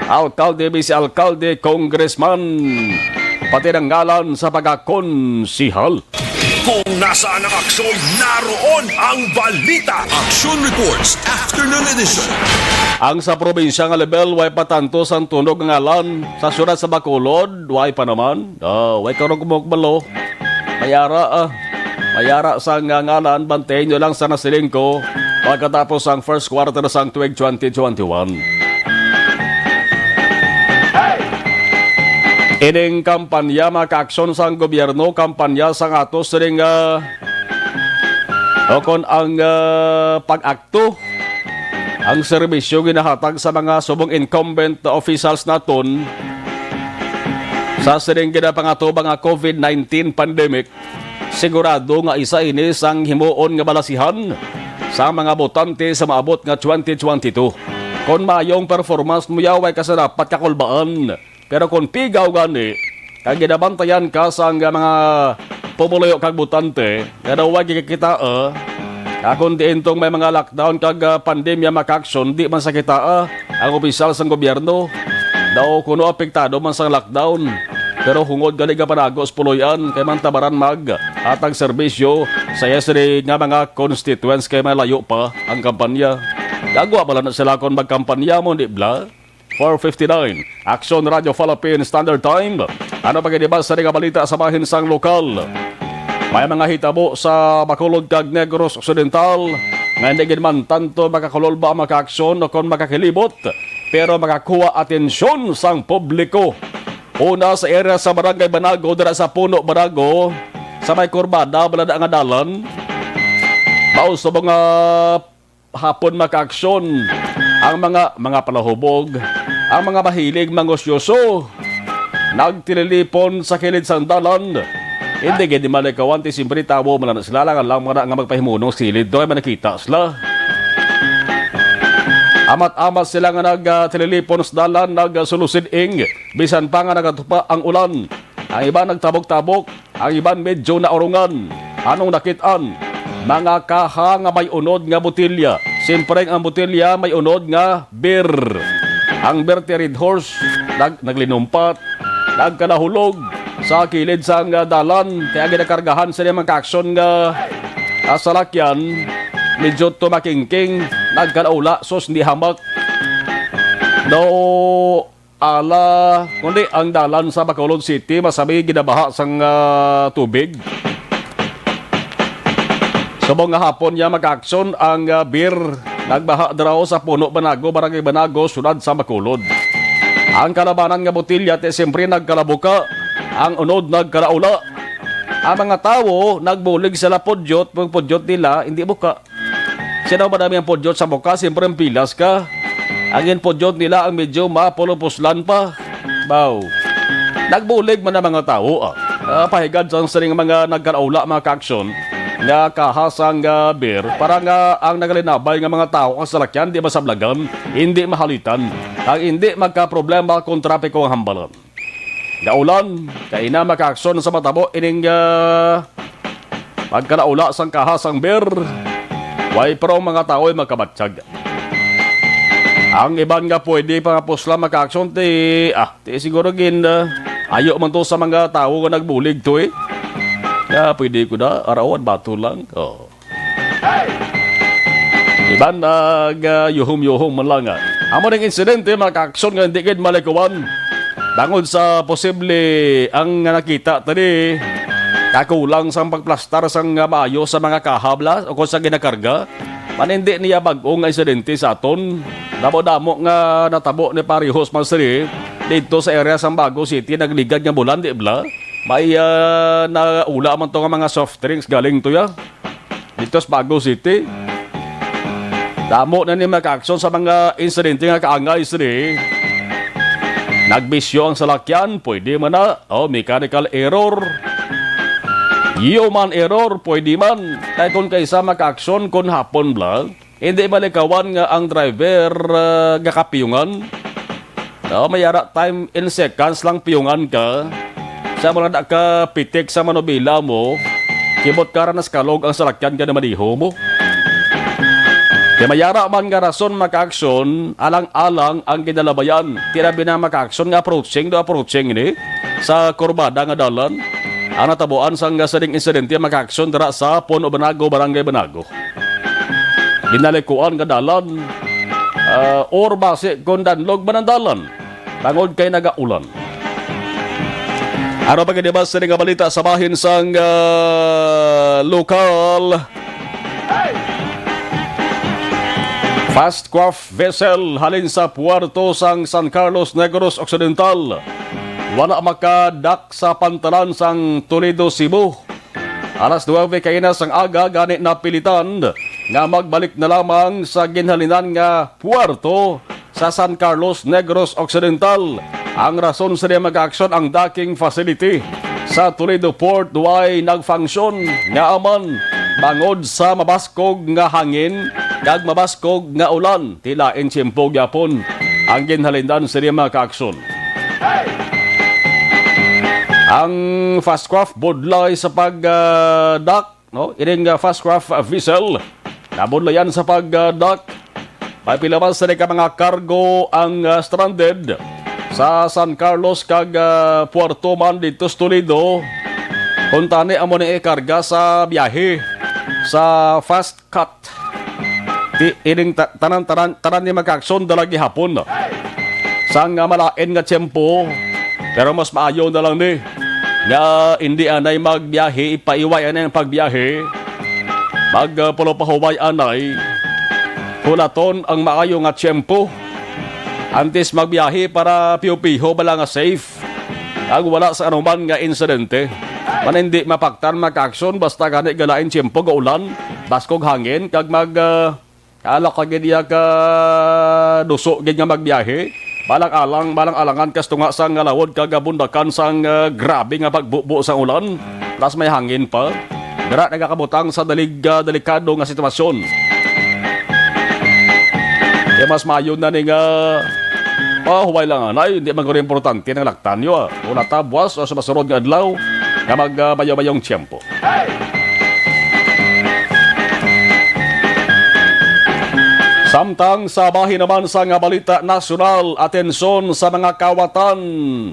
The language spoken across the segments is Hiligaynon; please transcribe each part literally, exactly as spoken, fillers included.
alkalde, vice alkalde, congressman, pati ang ngalan sa pagkakonsihal. Kung nasaan ang aksyon, naroon ang balita. Action Reports, Afternoon Edition. Ang sa probinsya nga level, way pa tanto sang tunog nga ngalan. Sa siyudad sa Bacolod, way pa naman. Ah, way karong kumukbalo. Mayara, ah. Mayara sang, ah, ngalan, bantayan nyo lang sa nasiling ko pagkatapos sang first quarter sang tuig twenty twenty-one. Ining kampanya, mga kaaksyon sang gobyerno, kampanya sang ato sining, ah, o kon ang, ah, pag-akto, ang serbisyo ginahatag sa mga subong incumbent officials naton sa sining ginapangatubang nga covid nineteen pandemic. Sigurado nga isa ini sang himuon nga balasihan sa mga botante sa maabot nga twenty twenty-two. Kon maayong performance mo, yaway ka sa dapat kakulbaan. Pero kon pigaw gani, kag ginabantayan ka sang mga pumuluyo kag botante, nga daw way gikikitaa, nga kon diin tong may mga lockdown kag, ah, pandemya, mga kaaksyon, di man sa kitaa ang opisyal sang gobyerno. Daw kuno apektado man sang lockdown. Pero hungod gali nga panago sa puloy-an, kay mantabaran maghatag serbisyo sa iya sini nga mga constituents kay malayo pa ang kampanya. Gagwa bala na sila kon magkampanya mo, di bala? Four fifty-nine, Aksyon Radio Philippine Standard Time. Ano pa gid ba sa nga balita sa bahin sang lokal? May mga hitabo sa Bacolod kag Negros Occidental nga hindi gid man tanto makakulolba ang mga kaaksyon o kon makakilibot, pero makakuha atensyon sang publiko. Una, sa area sa Barangay Banago, dira sa Puno Banago, sa may kurbada bala na nga dalan. Mao sa mga hapon makaaksyon ang mga, mga palahubog, ang mga mahilig mangusyoso, nagtililipon sa kilid sang dalan. Hindi gid malikawan ti siyempre tawo man lang sila lang, lang mga nga magpahimunong silid doy man nakita sila. Amat-amat sila nga nagtililipon sa dalan, nagsulusid-ing, bisan pa nga nagatupa ang ulan. Ang iban nagtabok-tabok, ang iban medyo naurungan. Anong nakit-an? Mga kaha nga may unod nga botelya. Siyempre, ang botelya may unod nga beer. Ang beer ti Red Horse, nag-, naglinumpat, nagkalahulog sa kilid sang, ah, dalan. Kaya ginakargahan sila mga kaaksyon nga, ah, salakyan. Medyo tumakingking, nagkalaula, sus, hindi hamak. No, ala, kundi ang dalan sa Bacolod City masabi ginabaha sang, ah, tubig. Subong nga hapon niya mag-aksyon ang, ah, beer. Nagbaha draw sa Puno Banago, Barangay Banago, Siyudad sa Bacolod. Ang kalabanan nga botelya ti siyempre nagkalabuka, ang unod nagkalaula. Ang mga tawo nagbulig sila pudyot, pag pudyot nila hindi buka. Sino madami ang pudyot sa buka? Siyempre, ang pilas ka. Ang ginpudyot nila ang medyo mapulupuslan pa. Baw. Nagbulig man ang mga tawo, ah. Ah, pahigad sa sining mga nagkalaula, mga kaaksyon, nga kahasang, ah, beer, para nga ang nagalinabay nga mga tawo ang salakyan di masablagan, hindi mahalitan, ang hindi magkaproblema kung trapiko ang hambalan. Gaulan, kay ina makaaksyon sa matabo ining, ah, pagkalaula sang kaha sang beer. Way, pero ang mga tawo ay magkabatyag. Ang iban nga pwede pa nga pusla makaaksyon ti, ah, ti siguro gin, ah, ayo man to sa mga tawo nga nagbulig to, eh. Nga pwede ko na, arawan, bato lang. Oh. Iban nag, ah, yuhom-yuhom man lang, ah. Amo ning insidente, mga kaaksyon, nga hindi gid malikuwan. Tungod sa posible ang nga nakita tani, kakulang sang pagplastar sang, ah, maayo sa mga kahabla o kung sa ginakarga. Man, hindi niya bag-o nga insidente sa aton. Damo-damo nga natabo ni parehos man sini dito sa area sang Bago City, nagligad nga bulan, di bala? May, ah, naula man to nga mga soft drinks galing to, ya. Dito sa Bago City. Damo na ni makaaksyon sa mga insidente nga kaangay sini. Nagbisyo ang salakyan, pwede man na. Oh, mechanical error. Human error, pwede man. Kay kung kaisa makaaksyon, kung hapon bala, hindi malikawan nga ang driver, ah, gakapiyungan. Oh, may ara time in seconds lang piyungan ka. Sa mga nakapitik sa manubila mo, kibot ka ra naskalog ang salakyan ka na maniho mo. Kay may ara man nga rason makaaksyon, alang-alang ang ginalabayan. Tira bina makaaksyon nga approaching do approaching ini sa kurbada nga dalan. Ang natabuan sang sining insidente makaaksyon dira sa Puno Banago, Barangay Banago. Ginalikuan nga dalan, ah, or basi kon danlog man ang dalan tungod kay nagaulan. Ano pa gid ba sini nga balita sa bahin sang, ah, lokal? Fast craft vessel halin sa puerto sang San Carlos, Negros Occidental wala makadak sa pantalan sang Toledo, Cebu. Alas nuwebe kaina sang aga gani napilitan nga magbalik na lamang sa ginhalinan nga puerto sa San Carlos, Negros Occidental. Ang rason sa dihang mag-aksyon ang docking facility sa Toledo Port, way nag-function nga aman bangod sa mabaskog nga hangin kag mabaskog nga ulan. Ti lain tiyempo gyapon ang ginhalinan sa dihang mga kaaksyon. Ang fast craft budlay sa pag, ah, dock, no? Ining, ah, fast craft, ah, vessel nabudlayan sa pag, ah, dock. May pila man sini ka mga cargo ang, ah, stranded sa San Carlos kag, ah, Puerto man dito sa Toledo. Kung tani amo ni ikarga sa biyahe sa fast cut. Ti, ining ta-, tanan, tanan, tanan ni magkaaksyon dala gihapon. Sang, ah, malain nga tiyempo, pero mas maayo na lang ni nga hindi anay magbiyahe, ipaiway anay ang pagbiyahe. Mag, ah, pulo pa huway anay. Hulaton ang maayo nga tiyempo antes magbiyahe para piho-piho bala nga safe. Kag wala sa anuman nga insidente. Man hindi mapaktan makaaksyon basta gani galain tiyempo ga ulan, baskog hangin, kag mag, ah, ala ka gid iya ka duso gid nga magbiyahe. Balang-alang, balang-alangan kas tunga sang lawod kag bundakan sang, ah, grabe nga pagbubo sang ulan. Plus may hangin pa. Dira nagakabutang sa dalig-, ah, delikado nga sitwasyon. Kaya mas maayo na ni nga, ah, huway lang anay, hindi man guro importante nang laktan nyo, ah. Wala ta buwas o sa masunod nga adlaw nga magbayo-bayong tiyempo. Samtang sa bahin naman sa nga balita nasyonal, atensyon sa mga kawatan.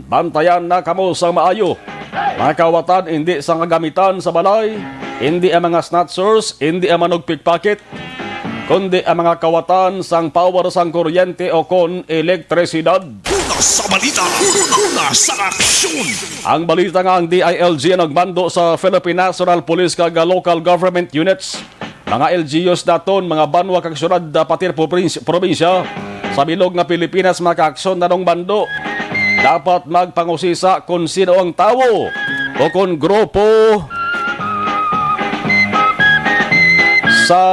Bantayan na kamo sa maayo. Mga kawatan, hindi sa kagamitan sa balay, hindi ang mga snatchers, hindi ang manugpikpakit, kundi ang mga kawatan sang power sang kuryente o kon elektrisidad. Una sa balita, una sa aksyon. Ang balita nga ang D I L G ang nagmando sa Philippine National Police kag local government units, mga L G Us daton, mga banwa kag syudad, ah, pati probinsya, probinsya sa bilog nga Pilipinas makaaksyon na nung bando. Dapat magpangusisa kung sino ang tawo o kung grupo sa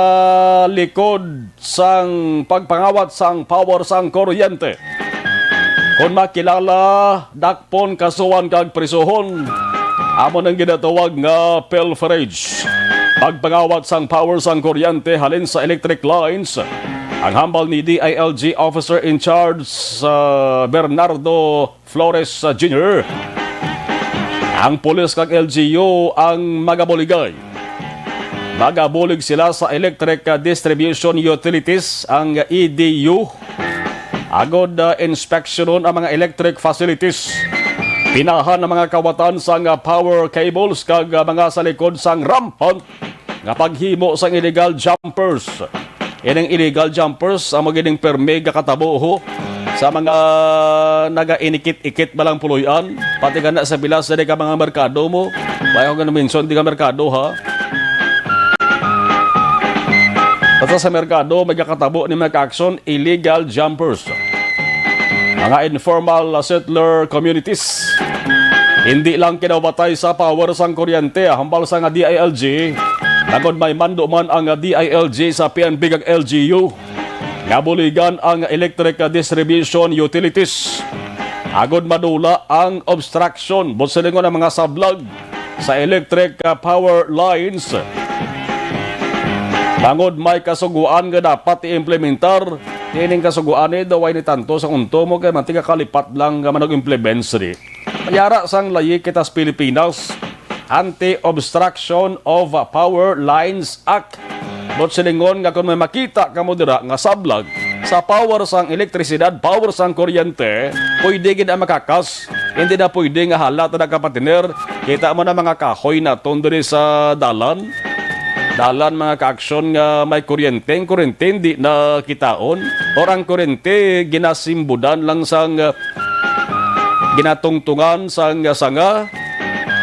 likod sang pagpangawat sang power sang kuryente. Kon makilala, dakpon, kasuhan kag prisuhon. Amo nang ginatawag nga pilferage. Pagpangawat sang power sang kuryente halin sa electric lines. Ang hambal ni D I L G Officer in Charge, ah, Bernardo Flores, ah, Junior. Ang pulis kag L G U ang magabuligay. Magabulig sila sa Electric, ah, Distribution Utilities, ang E D U, agod, ah, inspeksyonon ang mga electric facilities. Pinahan ang mga kawatan sang, ah, power cables kag, ah, mga sa likod sang rampant nga paghimo sang illegal jumpers. Ining illegal jumpers, amo gining permi gakatabo ho sa mga nagainikit-ikit balang puloy-an, pati kana sa bilas diri ka mga merkado mo. Wala ko gina-mention di ka merkado, ha? Basta sa merkado, may gakatabo ni mga aksyon, illegal jumpers. Mga informal, ah, settler communities. Hindi lang kinaubatay sa power sang kuryente, ah, hambal sa nga D I L G, bangod may mando man ang, ah, D I L G sa P N P kag L G U. Nga buligan ang electric, ah, distribution utilities. Agod madula ang obstruction, buot silingon ang mga sablag sa electric, ah, power lines. Bangod may kasuguan nga dapat i-implementar, ining kasuguan ni daw ay ni tanto sa unto mo kay mantiga kalipat lang nga manag-implement sini. Mayara sang layi kita sa Pilipinas, Anti-Obstruction of Power Lines Act. Silingon nga kon may makita kamo dira nga sablag sa power sang elektrisidad, power sang kuryente, pwede gid ang makakas. Hindi na pwede nga hala ta na, kapatiner. Kita mo na mga kahoy naton diri sa dalan. Dalan, mga kaaksyon, nga may kuryente. Ang kuryente hindi na kitaon. Or ang kuryente ginasimbudan lang sang, ah, ginatungtungan sang sanga.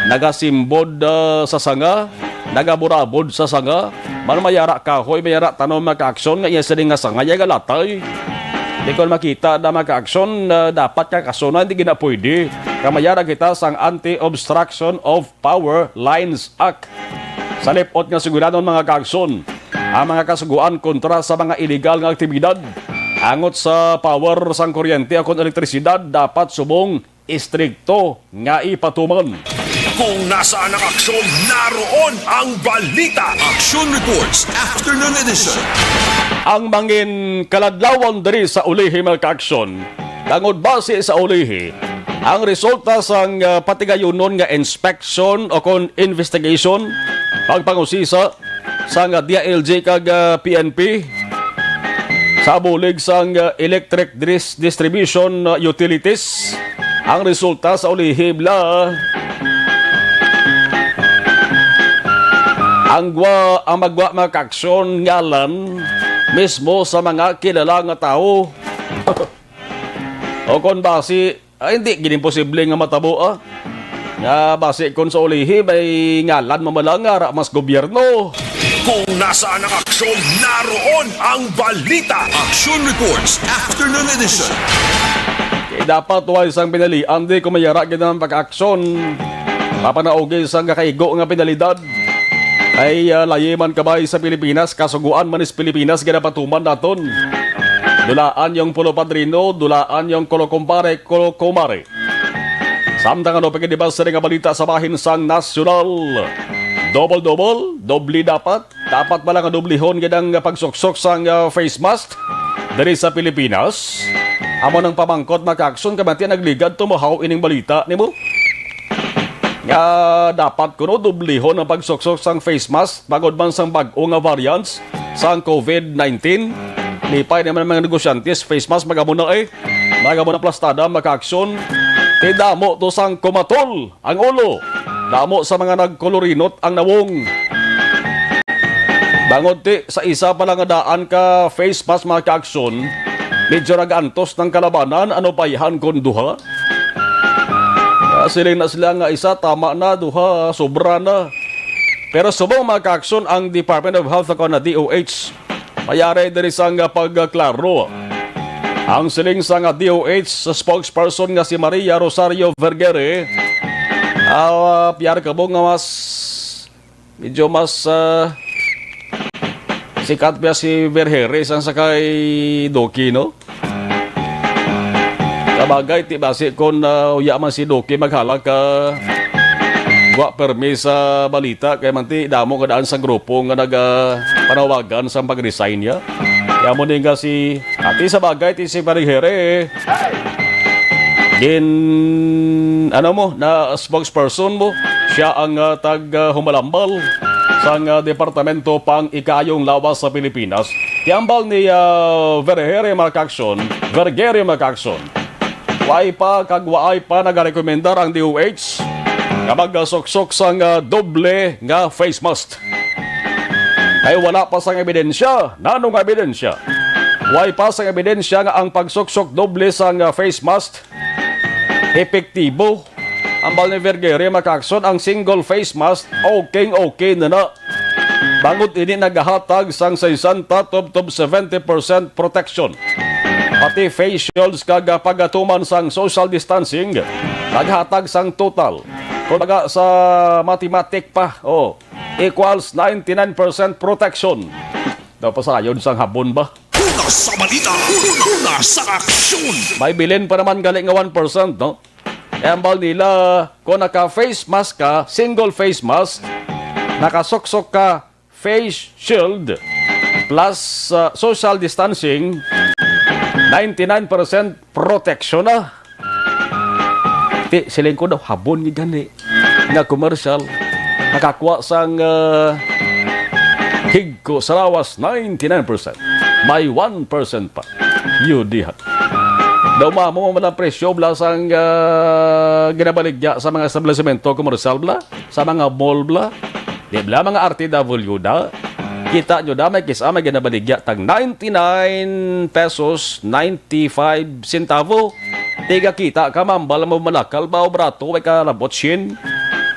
Nagasimbod, ah, sa sanga. Nagaburabod sa sanga. Man mayara kahoy, mayara tanom, mga kaaksyon, nga iya sini nga sanga, iya galatay. Di ko makita na, mga kaaksyon, ah, dapat ka kasuna, hindi gina pwede. Kamayara kita sang Anti-Obstruction of Power Lines Act. Sa lipot nga sugilanon, mga kaaksyon, ang mga kasugoan kontra sa mga iligal nga aktibidad angot sa power sang kuryente o kon elektrisidad dapat subong istrikto nga ipatuman. Kung nasaan ang aksyon, naroon ang balita. Action Reports, Afternoon Edition. Ang mangin kaladlawan diri sa ulihi, mga kaaksyon, tungod basi sa ulihi, ang resulta sang, ah, patigayunon nga inspection o kon investigation, pagpangusisa sang D I L G kag, ah, P N P sa bulig sang, ah, electric dis-, distribution, ah, utilities. Ang resulta sa ulihi, bala, ang gwa, ang magwa, mga kaaksyon, ngalan mismo sa mga kilala nga tawo. O kon basi, ay, hindi gid imposible nga matabo, ah. Nga basi kon sa ulihi, may ngalan man lang nga ara mas gobyerno. Kung nasaan ang aksyon, naroon ang balita. Action Reports, Afternoon Edition. Kay dapat way sang pinalian di kung mayara gid ang pag-aksyon. Mapanaugi sang kakaigo nga penalidad. Ay, ah, layi man kabay sa Pilipinas, kasuguan man is Pilipinas, ginapatuman naton. Dulaan yung pulo padrino, dulaan yung kulo kumpare, kulo kumare. Samtang ano pa gid ba sini nga balita sa bahin sang nasyonal? Double-double, doble dapat. Dapat pala nga doblihon gid ang pagsuksok sang, ah, face mask diri sa Pilipinas. Amo nang pamangkot, mga kaaksyon, kay bangod ti nagligad tumahaw ining balita nimo. Nga dapat kuno doblihon ang pagsuksok sang face mask bangod man sang bag-o nga variants sang COVID nineteen. Lipay naman ang mga negosyante sa face mask, magamo na, eh. Magamo na plastada, mga kaaksyon. Kay damo to sang kumatol ang ulo. Damo sa mga nagkolorinot ang nawong. Bangod ti sa isa pa lang nga daan ka face mask, mga kaaksyon, medyo nagaantos ng kalabanan, ano pa ihan kon duha? Ah, siling na sila nga isa, tama na, duha, sobra na. Pero subong, mga kaaksyon, ang Department of Health o kon D O H, mayari diri sang pagklaro. Ang siling sang D O H spokesperson nga si Maria Rosario Vergere, ah, piyar ka mo nga mas, medyo mas, ah, sikat pa si Vergere sang sa kay Doki, no? Sabagay, ti basi kon, ah, uya man si Doki maghalak ka wa permi sa balita, kay man ti damo nga daan sa grupo nga naga panawagan sa pag-resign niya. Kaya mo ni nga si, ati sa bagay, ti si Vergere, gin, ano mo, na spokesperson mo, siya ang, ah, tag, ah, humalambal sang, ah, Departamento pang Ikayong Lawas sa Pilipinas. Tiambal ni, ah, Vergere, mga kaaksyon, Vergere, mga kaaksyon. Way pa kag waay pa nagarekomendar ang D O H nga magsuksok sang, ah, doble nga face mask. Kay wala pa sang ebidensya. Nano nga ebidensya? Way pa sang ebidensya nga ang pagsuksok doble sang, ah, face mask epektibo. Ambal ni Vergere, mga kaaksyon, ang single face mask, okay, okay na na. Bangod ini nagahatag sang sesenta tubtob seventy percent protection. Pati face shields kag pagatuman sang social distancing, naghatag sang total. Kumbaga sa mathematic pa, oh, equals ninety-nine percent protection. Daw pasayod sang habon ba? Una sa balita, una sa aksyon. May bilin pa naman gali nga one percent, no? Ambal nila, kung naka-face mask ka, single face mask, nakasuksok ka, face shield, plus, uh, social distancing, ninety-nine percent protection na. Ti, siling ko daw, habon ni gani nga commercial. Nakakuha sang, uh, Higko sa lawas, ninety-nine percent. May one percent pa. Yudihan. Daw mamo man ang presyo bla sang, ah, ginabaligya sa mga establisemento komersyal bla, sa mga mall bla. Di bla mga R T W da? Kita nyo da, may kis-a may ginabaligya tag ninety-nine pesos, ninety-five centavo. Tiga kita ka, mambal mo manakal ba o brato, way ka labot shin?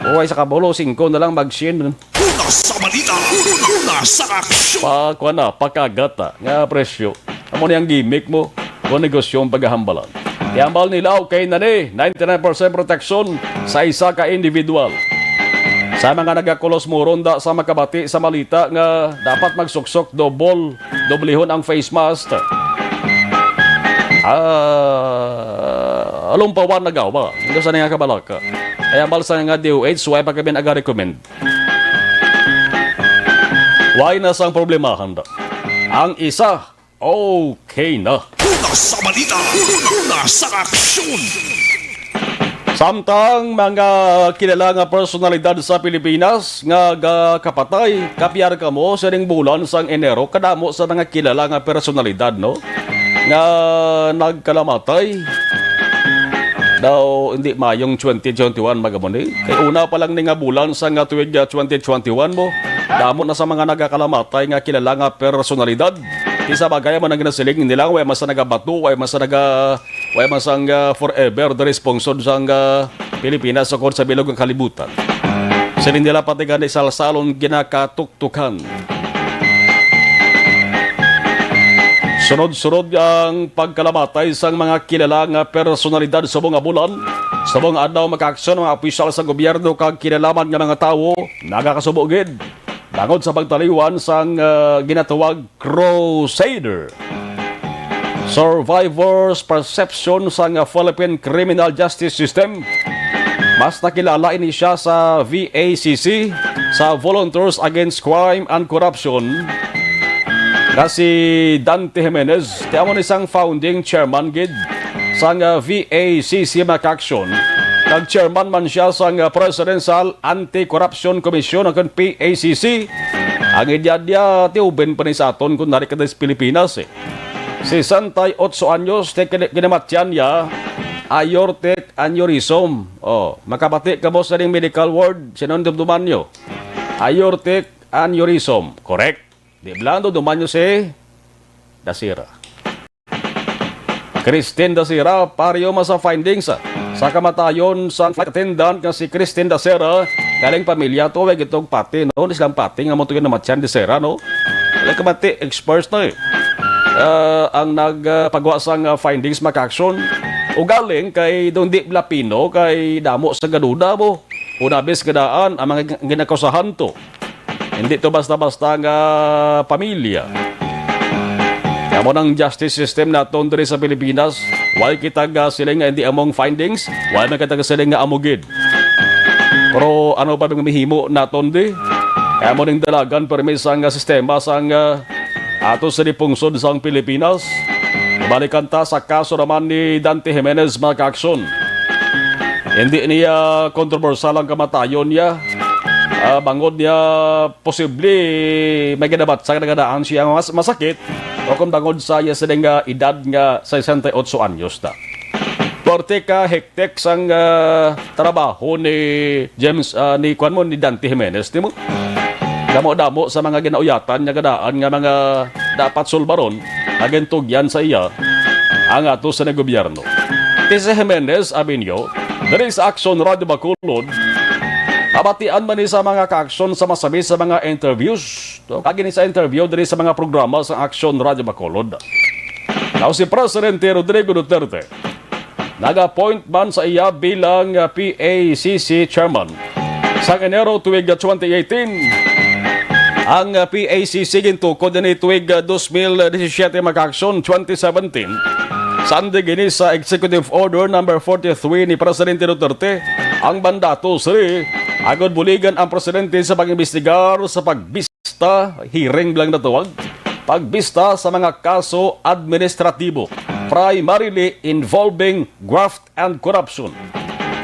O way sa kabulo, singko na lang mag shin. Una sa balita, una sa aksyon. Pa, kuwan na, pakagata nga presyo. Amo ni ang gimmick mo kung negosyo ang paghahambalan. Ihambal nila, okay na ni, ninety-nine percent protection sa isa ka individual. Sa mga nagakulos mo ronda sa makabati sa malita nga dapat magsuksok double, doblehon ang face mask. Ah, alumpawan na gawa. Hindi sa nga kabalaka. Kaya bal sa nga D O H, why pa kami nag-recommend? Why na sang problemahan da? Ang isa, okay na. Una sa balita, una sa aksyon. Samtang mga kilala nga personalidad sa Pilipinas nga gakapatay, kapyar kamo sining bulan sang Enero, kadamo sa mga kilala nga personalidad, no? Nga nagkalamatay. Daw hindi mayong twenty twenty-one, magamo ni. Kay una pa lang ni nga bulan sa nga tuig, ah, twenty twenty-one mo, damo na sa mga nagakalamatay nga kilala nga personalidad. Di sa bagay, amo nang ginasiling nila, way man sa nagabato, way man sa naga-, way man sang, ah, forever diri sa pungsod sang, ah, Pilipinas, sukod sa bilog nga kalibutan. Siling nila pati gani salsalon ginakatuktukan. Sunod-sunod ang pagkalamatay sang mga kilala nga personalidad subong nga bulan. Subong nga adlaw, makaaksyon ang mga opisyal sa gobyerno kag kinalaman nga mga tawo nagakasubo gid bangod sa pagtaliwan sang, ah, ginatawag Crusader. Survivors' Perception sang Philippine Criminal Justice System, mas nakilala ini siya sa V A C C, sa Volunteers Against Crime and Corruption, nga si Dante Jimenez, ti amo ni sang founding chairman gid sang, ah, V A C C, mga kaaksyon. Kag chairman man siya sang, ah, Presidential Anti-Corruption Commission, o kon P A C C. Ang edad niya, ti uben pa ni sa aton kun nari ka sa Pilipinas, eh. Sesenta y ocho anyos, ti kini-, kinamatyan niya, aortic aneurysm. Oh, makabati kamo sa ning medical word, sino ang dumduman nyo? Aortic aneurysm, correct? Di bla ang dumduman nyo si Dasira. Christine Dasira, pareho man sa findings sa kamatayon sang flight attendant nga si Christine Dasira, galing pamilya to, way gitog pati, no? Di silang pati nga mo to yung namatyan Dasira, no? Wala ka mati, experts na eh. Ah, ang nagpagawa sang, ah, findings, mga kaaksyon. Ugaling kay doon di Lapino, kay damo sa gaduda mo. Unabis kadaan ang mga gin-, ginakusahan to. Hindi to basta-basta nga pamilya. Amo nang justice system naton diri sa Pilipinas. Why kita ga siling nga hindi among findings? Why man kita ga siling nga amo gid? Pero ano pa bang mahimo naton di? Amo ning dalagan permi sang sistema sang, ah, ato sa pungsod sang Pilipinas. Balikan ta sa kaso naman ni Dante Jimenez, mga kaaksyon. Hindi niya kontrobersyal ang kamatayon niya. Ah, bangod niya posible may ginabatsa nga nagadaan siya mas masakit o kung bangod sa iya sila nga edad nga sesenta y ocho anyos na. Parte ka hektik sang, ah, trabaho ni James, ah, ni kuwan mo, ni Dante Jimenez, di mo? Damo-damo sa mga ginauyatan niya gadaan nga mga dapat sulbaron, agintugyan sa iya ang ato sa gobyerno. Ti si Jimenez Abinio, diri sa Aksyon Radyo Bacolod, abatian man ni sa mga kaaksyon sa masabi sa mga interviews. So, kag ini sa interview diri sa mga programa sa Aksyon Radyo Bacolod. Now, si Presidente Rodrigo Duterte, nag-appoint man sa iya bilang, ah, P A C C chairman. Sa Enero tuig, ah, twenty eighteen, ang, ah, P A C C gintukod ini tuig, ah, dos mil disisiete, mga kaaksyon, twenty seventeen. Sandig ini sa Executive Order number forty-three ni Presidente Duterte, ang mandato sini agud buligan ang presidente sa pag-imbestigar sa pagbis ta, hearing lang natawag, pagbista sa mga kaso administratibo, primarily involving graft and corruption,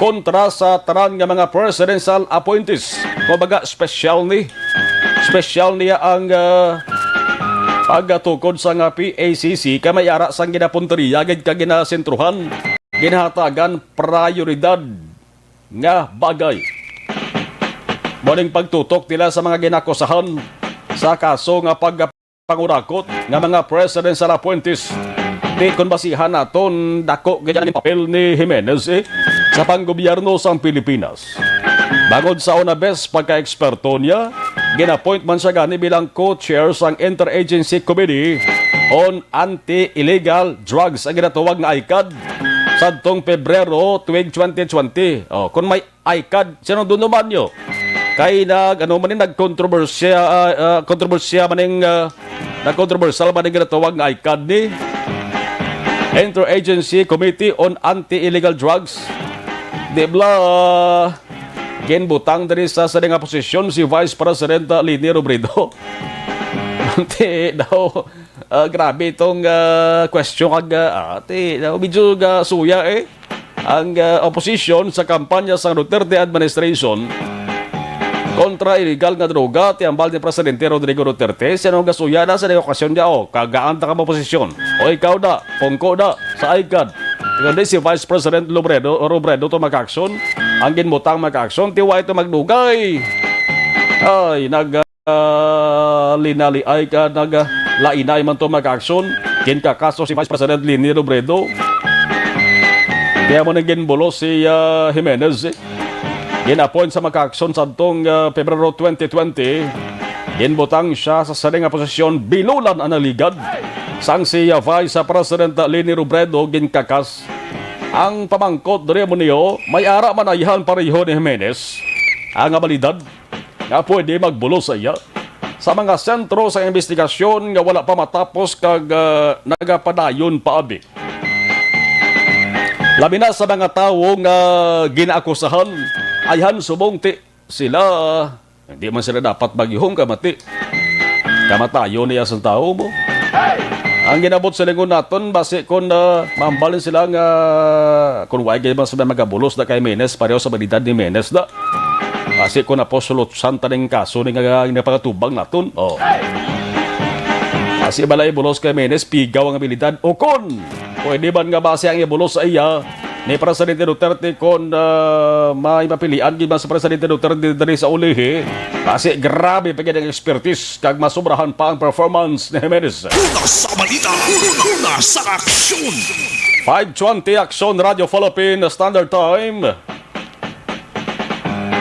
kontra sa tanan nga mga presidential appointees, kumbaga, special ni Special niya ang, ah, pagtukod sa nga P A C C kay may ara sang ginapunteriya gid ka ginasentruhan, ginahatagan prioridad nga bagay. Muning pagtutok nila sa mga ginakusahan sa kaso nga pagpangurakot nga mga presidential appointees. Di kon basihan naton, dako gid ang papel ni Jimenez, eh, sa panggobyerno sang Pilipinas. Bangod sa una bes pagka-eksperto niya, gin-appoint man siya gani bilang co-chair sang Interagency Committee on Anti-Illegal Drugs, ang ginatawag nga ICAD, sadtong Pebrero tuig twenty twenty. Oh, kung may ICAD, sino dunuman nyo? Kay nag, ano man ni, nagkontrobersya, ah, ah, kontrobersya man ning, ah, nagkontrobersyal man ning ginatawag nga ICAD ni Interagency Committee on Anti-Illegal Drugs. Di bala, ginbutang diri sa sini nga posisyon si Vice President, ah, Leni Robredo. Ti daw, ah, grabe itong, ah, question kag, ah, ti daw medyo ga suya, eh, ang, ah, opposition sa kampanya sang Duterte administration kontra illegal nga droga, ti hambal ni Presidente Rodrigo Duterte, sino gasuya na sa okasyon niya, "O, kagaan ta ka mo posisyon. O, ikaw da, pungko da sa ICAD." Kundi si Vice President Robredo, Robredo to mag-action, ang ginbutang mag-action, ti wa ito magdugay. Ay, nag, ah, linaliay ka, nag, ah, lainay man to mag-action. Ginkakas to si Vice President Leni Robredo. Kaya mo nang ginbulos si, ah, Jimenez, eh. Gin-appoint sa mag-action sadtong, ah, Pebrero twenty twenty. Ginbutang siya sa sini nga posisyon, binulan ang naligad. Sang si, ah, Vice President Leni Robredo ginkakas. Ang pamangkot diri mo niyo, may ara man ayhan pareho ni Jimenez ang abilidad nga pwede magbulos sa iya sa mga sentro sa investigasyon nga wala pa matapos kag, ah, nagapadayon pa abi. Labi na sa mga tawo nga ginaakusahan, ayhan subong ti sila, hindi man sila dapat magihong kamati. Kamatayon niya sang tawo mo. Ang ginabot sa lingon naton, basi kon, ah, mambalin sila nga, kung wa gid man sila magabulos na kay Jimenez, pareho sa balidad ni Jimenez na. Basi kon napusulotsan ta ning kaso ni nga ginapakatubang naton. Oh. Basi bala ibulos kay Jimenez, pigaw ang abilidad. O kon, pwede man nga basi ang ibulos sa iya ni Presidente Duterte kon, ah, may mapilian gid man sa Presidente Duterte diri sa ulihi. Basi grabe pa gid ang expertise kag masobrahan pa ang performance ni Jimenez. Una sa balita, una sa aksyon. Five twenty Aksyon Radio Philippine Standard Time.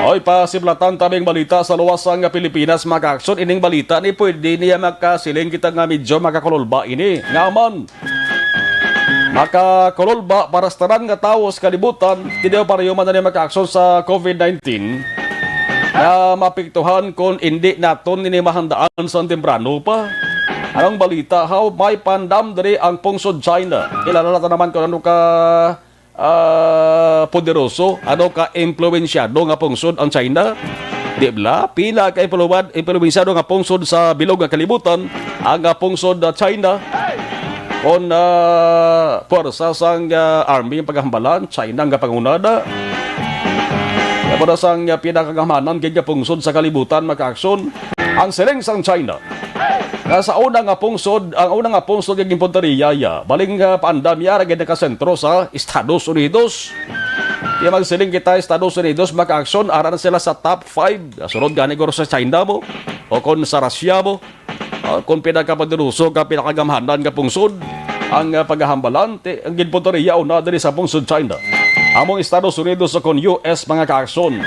Oy, pasiblatan tabing balita sa luwas nga Pilipinas, mga aksyon. Ining balita ni pwede niya makasiling kita nga medyo makakululba ini. Nga man, makakululba para sa tanan nga tawo sa kalibutan, ti daw pareho man na mga aksyon sa COVID nineteen nga mapiktuhan kung hindi naton ini mahandaan sa temprano pa. Anong balita, haw? May pandam diri ang pungsod China. Kilala naton naman kung ano ka, ah, poderoso, ano ka impluwensyado nga pungsod ang China. Di bala? Pila ka impluwan-, impluwensyado nga pungsod sa bilog nga kalibutan ang, ah, pungsod, ah, China. Kon, ah, puwersa sang, ah, army ang paghambalan, China ang kapangunada. Kaya para sang, ah, pinakagamhanan gid nga pungsod sa kalibutan, mga kaaksyon, ang siling sang China. Nga sa una nga pungsod, ang una nga pungsod nga ginpunteriya iya, baling, ah, paandam iya, ra gid nakasentro sa Estados Unidos. Kaya magsiling kita, Estados Unidos, mga kaaksyon, ara na sila sa top five. Sunod gani guro sa China mo, o kon sa Russia mo. Ah, kung pinakapoderoso ka, pinakagamhanan nga pungsod, ang, ah, paghahambalan, ti, ang ginpunteriya una diri sa pungsod China. Among Estados Unidos o kon U S, mga kaaksyon.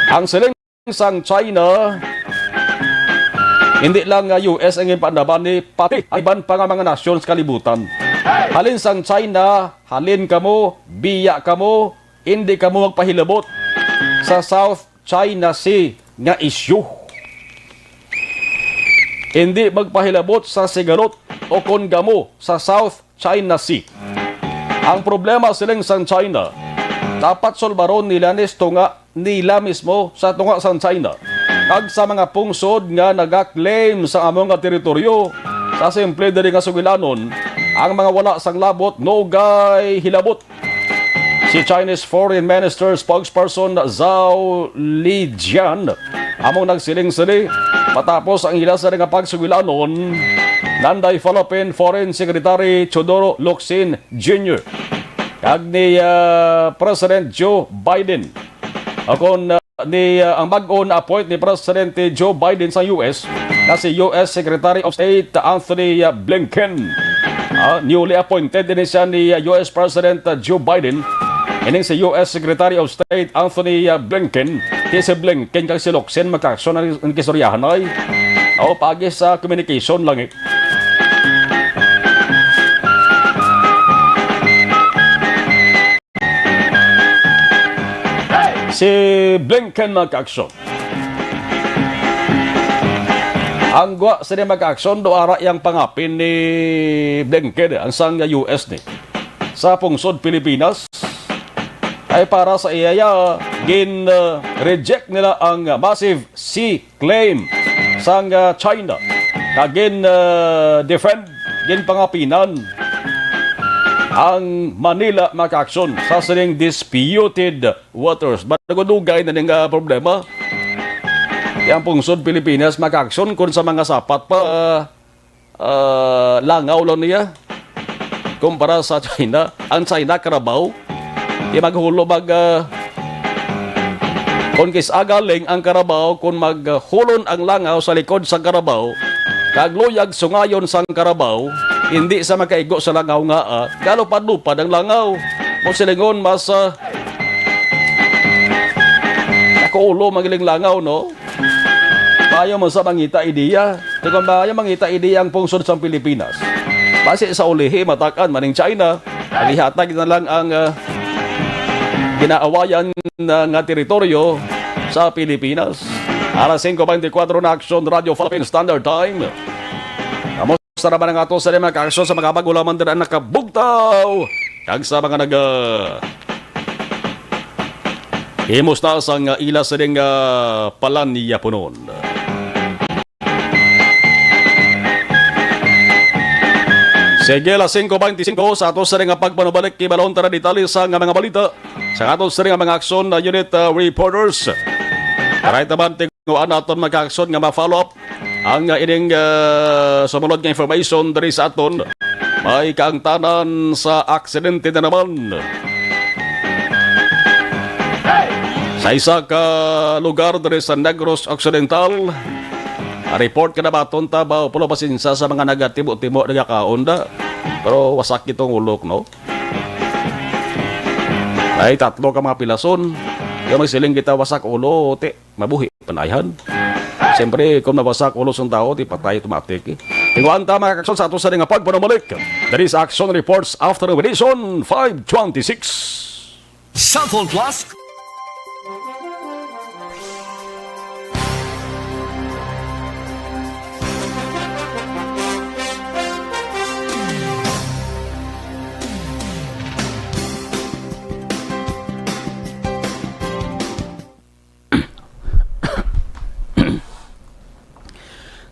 Ang siling sang China, hindi lang nga U S ang ipaandaman ni, pati ang iban pa nga mga nasyon sa kalibutan. Halin sang China, halin kamo, biya kamo, hindi kamo magpahilabot sa South China Sea nga isyu. Hindi magpahilabot sa sigalot o kon gamo sa South China Sea. Ang problema siling sang China, dapat sulbaron nila ni sa tunga nila mismo, sa tunga sang China, kag sa mga pungsod nga nagaklaim sa amo nga teritoryo. Sa simple diri nga sugilanon, ang mga wala sang labot nugay hilabot. Si Chinese Foreign Minister spokesperson Zhao Lijian among nagsiling sini, Matapos ang ila sa nga pagsugilanon, nanday Philippine Foreign Secretary Teodoro Locsin Junior kag ni, ah, President Joe Biden. Akon, ah, ni, ah, ang bag-o na appoint ni Presidente Joe Biden sa U S na si U S Secretary of State Anthony, ah, Blinken. Ah, newly appointed ini siya ni, ah, U S President, ah, Joe Biden. Ining si U S Secretary of State Anthony, ah, Blinken. Kay si Blinken kag si Locsin magkaaksyon ang, ang kistoryahan ay. O, pagi sa communication lang eh. Si Blinken magkaaksyon. Ang gwa sini magkaaksyon, do ara yang pangapin ni Blinken, ang sang U S ni sa pungsod Pilipinas, ay para sa iya, gin, uh, reject nila ang massive sea claim sang, ah, China. Kag gin, ah, defend, ginpangapinan ang Manila magkaaksyon sa sining disputed waters. Madugay na ning, ah, problema. Yang pungsod Pilipinas magkaaksyon kung sa mga sapat pa, ah, ah, langaw lang niya kumpara sa China. Ang China, karabaw. Di maghulo mag, ah, kung kis-a galing ang karabaw, kung maghulon ang langaw sa likod sang karabaw, kag luyag sungayon sang karabaw, hindi sa makaigo sa langaw nga, ah, kalupad-lupad ang langaw. Mo silingon mas, ah, nakuulo magiling langaw, no? Maayo man sa mangita ideya. Kay kung maayo mangita ideya ang pungsod sang Pilipinas, basi sa ulihi, matak-an maning China, ang ihatag na lang ang, ah, ginaawayan na nga teritoryo sa Pilipinas. Alas singko beintikwatro na Aksyon Radio Philippine Standard Time. Kamusta naman ang ato sa mga aksyon sa mga bag-o lamang dira nakabugtaw? Kag sa mga naga Himusta sang ila sining, ah, palanyaponon. Sige, alas singko beintisinko sa ato sining nga pagpanubalik, ibalon ta na detalye sa nga mga balita sa ato sining nga mga aksyon na unit, ah, reporters. Right naman, tinguan naton mga aksyon nga ma-follow up ang, ah, ining, ah, sumunod nga information diri sa aton. May kaangtanan sa aksidente na naman sa isa ka lugar diri sa Negros Occidental. Ah, report ka na ba, tonta ba? Pulo, pasensya sa mga nagatimo-timo, nagakaon da. Pero wasak itong ulok, no? Ay, tatlo ka mga pilason. Yung magsiling kita, wasak ulo, te. Mabuhi panayhan. Siyempre, kung nawasak ulo sang tawo, di patay automatic, eh. Tinguan ta, mga kakson, sa ato sa nga pagpanumalik. That is Action Reports Afternoon Edition five twenty-six. Cellphone Plus.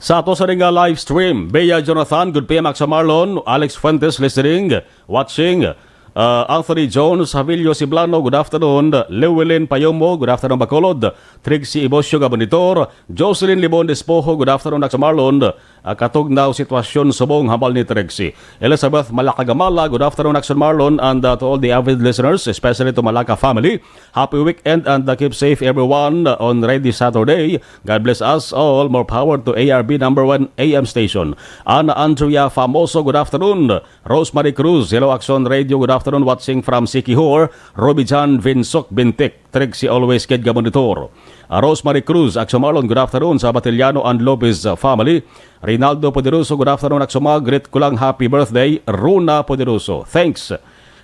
Sa ato sa nga live stream, Bea Jonathan, good P M, Max Marlon, Alex Fuentes, listening, watching, uh, Anthony Jones, Javilio Siblano, good afternoon, Llewellyn Payomo, good afternoon, Bacolod, Trixie Ibosio nga monitor, Jocelyn Libon Despojo, good afternoon, Max Marlon, uh, katugnaw sitwasyon subong hambal ni Trixie. Elizabeth Malacagamala, good afternoon, Action Marlon, and, uh, to all the avid listeners, especially to Malaca family. Happy weekend and, uh, keep safe everyone, uh, on Ready Saturday. God bless us all. More power to A R B number one A M station. Ana Andrea Famoso, good afternoon. Rosemary Cruz, hello Action Radio, good afternoon. Watching from Siquijor. Ruby Jan Vinsok Bintik, Trixie always kid ga monitor. Uh, Rosemary Cruz, Action Marlon, good afternoon sa Batiliano and Lopez, uh, family. Rinaldo Poderoso, good afternoon, Action Mag. Greet ko lang happy birthday, Runa Poderoso. Thanks.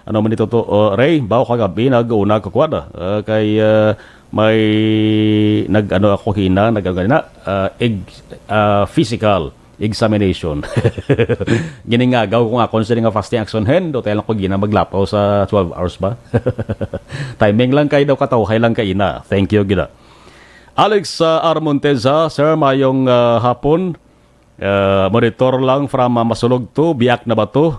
Ano man ito to, uh, Ray? Bawo kagabi, nag-una ko, kuwan, ah. Uh, kay, uh, may nag-ano ako kina, nag-ano na, uh, eg-, uh, physical examination. Giningagaw ko nga kung sino nga fasting action hen, do tayo lang ko gina maglapaw sa twelve hours ba? Timing lang kayo daw, katawhay lang kayo na. Thank you, gina. Alex, uh, R. Monteza, sir, mayong, uh, hapon. Uh, monitor lang from, uh, Masulog to, Biak na ba to?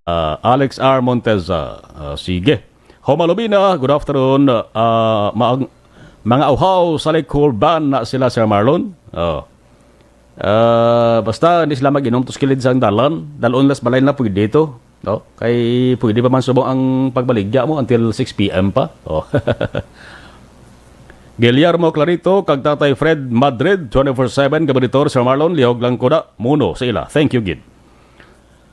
Ah, Alex R. Montez, ah, ah, sige. Homa Lubina, good afternoon. Ah, maang-, Mga uhaw sa Likol Ban na sila, Sir Marlon. Oh. Ah, basta hindi sila mag-inom to sa kilid sang dalan. Dalon las balay na pwede to. No? Kay pwede pa man subong ang pagbaligya mo until six p m pa. Oh. Guillermo Clarito kag Tatay Fred Madrid, twenty-four seven ka monitor, Sir Marlon, lihog lang ko na muno sa ila. Thank you gid.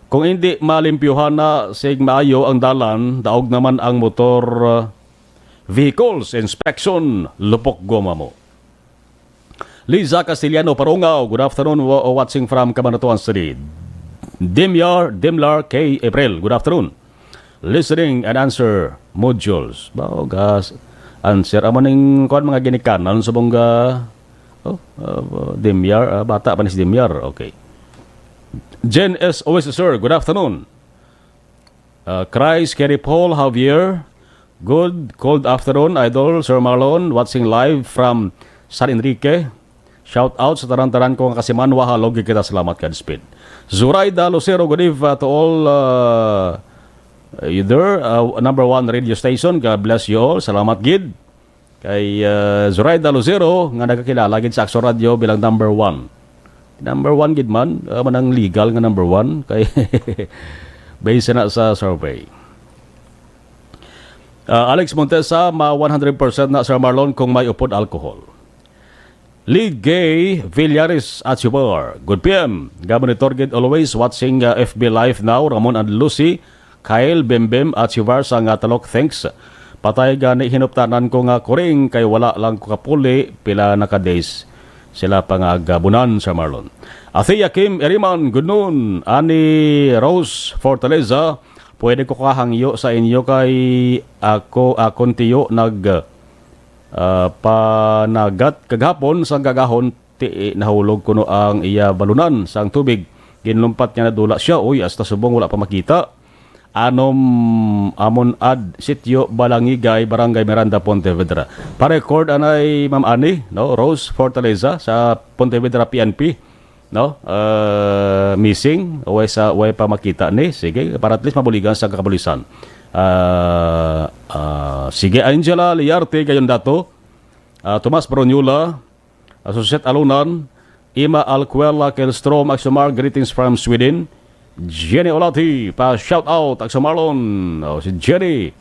Kung hindi malimpyuhan na sig maayo ang dalan, daog naman ang motor, uh, vehicles inspection, lupok goma mo. Liza Castellano Parungaw, good afternoon, wa-, watching from Cabanatuan City. Dimyar, Dimlar K. April, good afternoon. Listening and answer modules. Ba, o gas, answer. Amo ning kuan, mga ginikanan sa bongga. Oh, uh, Dimyar, ah, bata pa ni si Dimyar. Okay. Jen S. Oesser, good afternoon. Uh, Christ, Kerry Paul, Javier, good, cold afternoon, Idol, Sir Marlon, watching live from San Enrique. Shout out sa tanan-tanan ko nga kasimanwa, halog kita, salamat, Godspeed. Zuraida Lucero, good eve, uh, to all, uh, you there, uh, number one radio station, God bless you all, salamat gid. Kay, uh, Zoraida Lucero, nga nagakilala gid sa Axo Radio bilang number one. Number one gid man, uh, man ang legal nga number one. Kay, based na sa survey. Uh, Alex Montesa, ma one hundred percent na, Sir Marlon, kung may upod alcohol. Lee Gay Villaris at Subar. Good P M. Ga-monitor gid, always watching, uh, F B Live now. Ramon and Lucy. Kyle, Bembem, at si Varsa nga talok, thanks. Patay gani hinuptanan ko nga kuring kay wala lang ko kapuli pila na ka days sila pa nga gabunan, Sir Marlon. Athea Kim Eriman, good noon. Ani Rose Fortaleza, pwede ko kahangyo sa inyo kay ako, akon tiyo nag, ah, panagat kagahapon sa gagahon ti nahulog kuno ang iya balunan sang tubig. Ginlumpat niya, nadula siya, uy, hasta subong wala pa makita. Anom, amon ad sitio Balangigay, Barangay Miranda, Pontevedra. Pa-record anay, Ma'am Annie, no? Rose Fortaleza sa Pontevedra P N P, no? Uh, missing, way sa, way pa makita ni. Sige, para at least mabuligan sa kapulisan. Ah, ah, sige, Angela Liarte, gayon dato. Ah, Tomas Bronyola, Associate Alunan, Ima Alcuela Kelstrom, Axomar, greetings from Sweden. Jenny Olati, pa shout out, Axomarlon. Oh, si Jenny.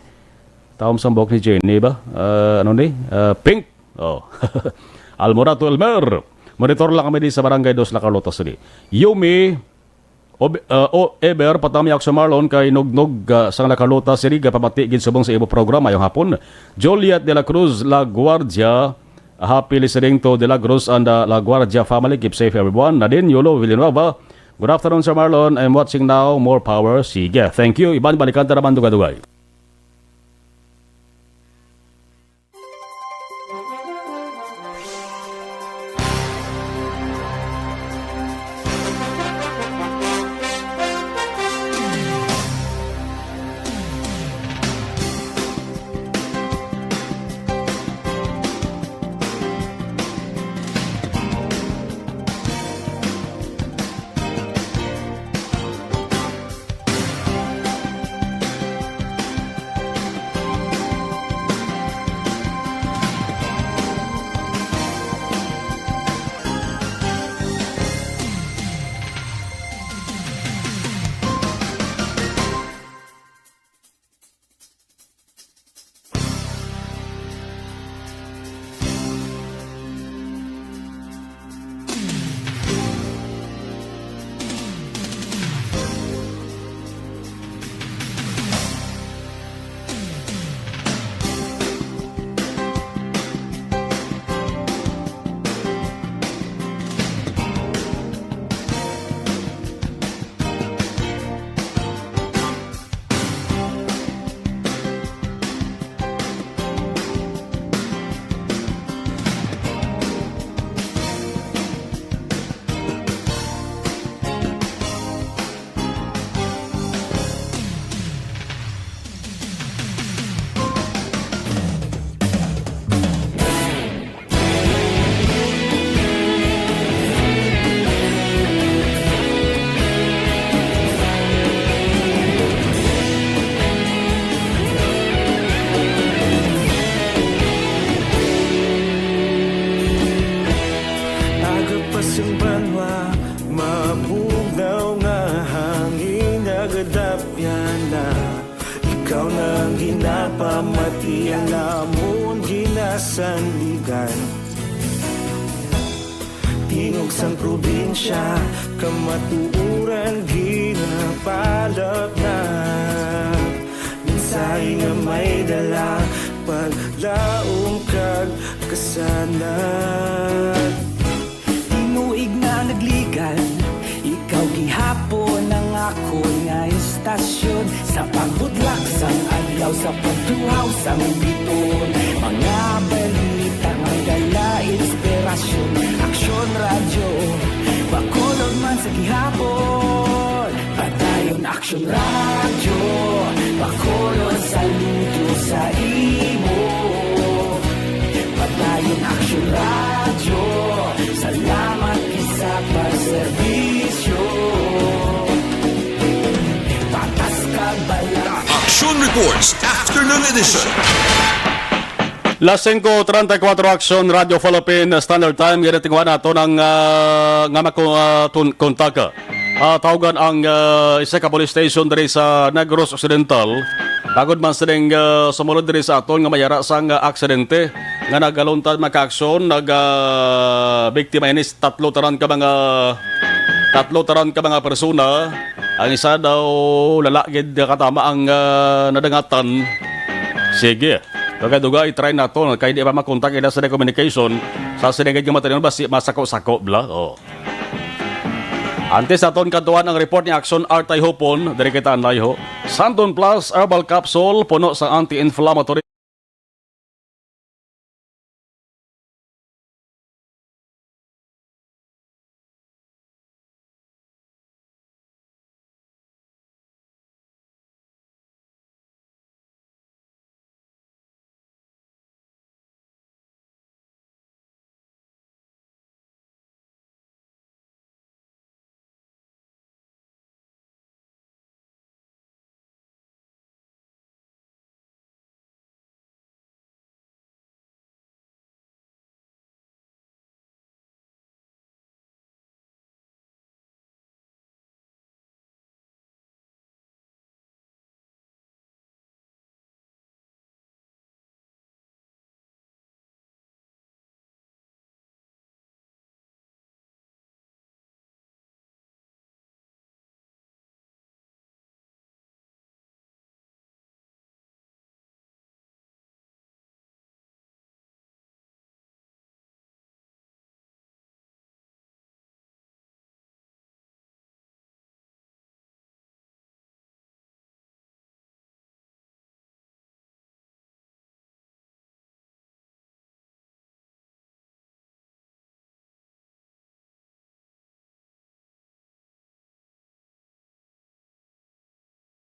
Taom sambok ni Jenny ba? Ah, ano ni? Ah, Pink. Oh. Almorato Elmer. Monitor lang kami di sa Barangay Dos, La Carlota City. Yumi, Ob-, uh, o Eber, patamyak sa Marlon kay Nugnog, uh, sang La Carlota City, gapamati gid subong sa imo programa yung hapon. Juliet de la Cruz, La Guardia, happy listening to De La Cruz and the La Guardia family. Keep safe, everyone. Nadine Yolo Villanueva, good afternoon, Sir Marlon. I'm watching now. More power. Sige, thank you. Iban, balikan ta naman dugay-dugay. Pamati ang amon ginasandigan. Tingog sang probinsya, kamatuoran ginapalapnag. Mensahe nga may dala, paglaom kag kasanag. Tinuig na nagligan, ikaw gihapon ang akon nga istasyon. Sa pagbudlak sang adlaw, sa pagtuhaw sang biton, mga balita may dala inspirasyon. Aksyon Radyo, Bacolod man sa gihapon. Padayon Aksyon Radyo, Bacolod saludo sa imo. Padayon Aksyon Radyo, salamat gid sa pagserbisyo. Patas kag balas. Action Reports, Afternoon Edition. Las singko treinta y cuatro, Aksyon Radyo Philippine Standard Time. Ginatingwa nato ng, ah, nga mako-, ah, tun-, kontak. Ah, tawgan ang, ah, isa ka police station diri sa Negros Occidental. Tagod man sining, ah, sumulod diri sa aton nga may ara sang, ah, aksidente nga nagaluntad man ka aksyon, nag, ah, biktima ini tatlo tanan ka mga, tatlo tanan ka mga persona. Ang isa daw lala gid katama ang, ah, nadangatan. Sige. Dugay-dugay, try nato kay di pa makontak ila sa communication. Sa sinigid nga material ba si masako-sako bla? Oh. Antes naton kadtuan ang report ni Action Art Tayhopon, diri kita anay ho. Santon Plus Herbal Capsule, puno sa anti-inflammatory.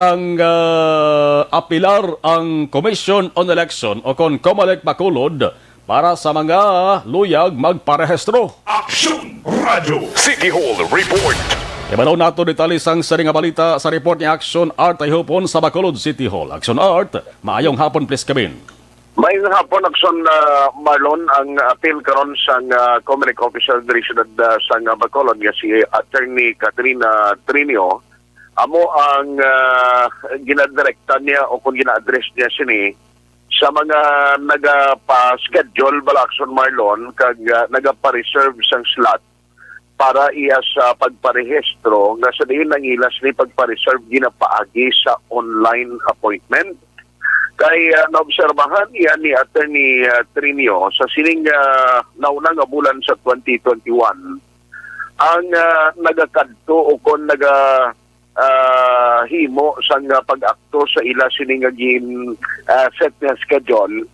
Ang, ah, apilar ang Commission on Election o kon COMELEC Bacolod para sa mga luyag magparehistro. Action Radio City Hall Report. Ibalo nato detalye sang sini nga balita sa report ni Action Art Tayhopon sa Bacolod City Hall. Action Art, maayong hapon, please come in. Maayong hapon, Action, ah, Marlon. Ang apil karon sang, ah, COMELEC official diri siyudad, ah, sang, ah, Bacolod nga si Attorney Katrina Trinio, amo ang, ah, ginadirekta niya o kung gina-address niya sini sa mga nagapa-schedule bala, Action, Marlon, kag, ah, nagapa-reserve sang slot para iya sa pagparehistro nga sa diin ang ila sini pagpa-reserve ginapaagi sa online appointment. Kay, ah, naobserbahan iya ni Attorney, ah, Trinio sa sining, ah, nauna nga bulan sa twenty twenty-one ang, ah, nagakadto o kon naga, ah, himo sang, ah, pag-akto sa ila sini nga gin, ah, set nga schedule,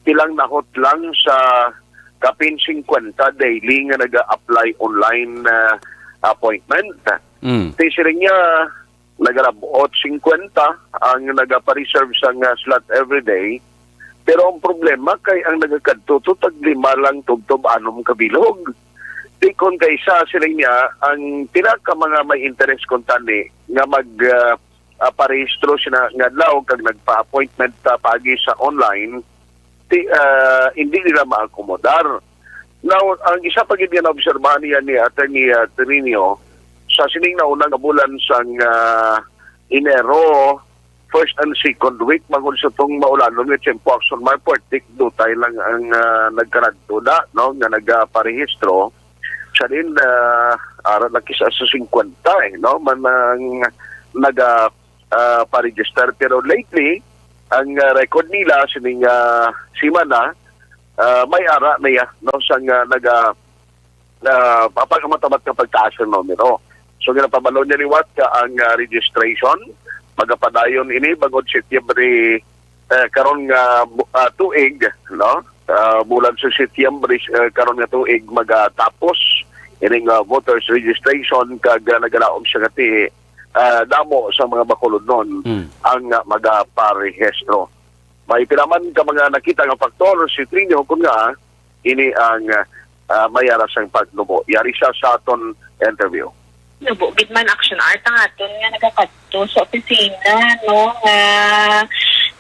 pilang nahot lang sa kapin singkwenta daily nga naga-apply online, ah, appointment. Mm. Ti siling niya, nagalabot singkwenta ang nagapa-reserve sang, ah, slot everyday. Pero ang problema kay ang nagakadto to tag lima lang tubtob anom ka bilog. Di kon kay sa siling niya, ang pila ka mga may interes kuntani nga mag, ah, ah, parehistro sina nga adlaw kag nagpa-appointment, ah, paagi sa online, ti, ah, hindi nila maakomodar. Now, ang isa pa gid nga naobserbahan niya ni Attorney, ah, Trinio, sa sining nauna nga bulan sang, ah, Enero, first and second week, bangod sa tong maulanon nga tiyempo, Action Mar, puwertik dutay lang ang, ah, nagkanadto da, no, nga nagaparehistro. Sa din, ah, ara lang kisa sa singkwenta, eh, no, man ang naga, ah, pa-register. Pero lately, ang, ah, record nila sining, ah, semana, ah, may ara na ya, no, sang, ah, naga, ah, pagkamatamat nga pagtaas ang numero. So, ginapabalo niya liwat ka ang, ah, registration, magapadayon ini bangod Setyembre, eh, karon nga bu-, ah, tuig, no? Ah, bulan sa Setyembre, eh, karon nga tuig magatapos ining, ah, voters registration, kag, ah, nagalaom siya nga ti, ah, damo sa mga Bacolodnon Mm. ang, ah, magaparehistro. May pila man ka mga nakita nga faktor si Trinio, kun nga ini ang, ah, may ara sang pagnubo. Yari siya sa aton interview. Nubo gid man, Action Art, ang aton nga nagakadto sa opisina, no, nga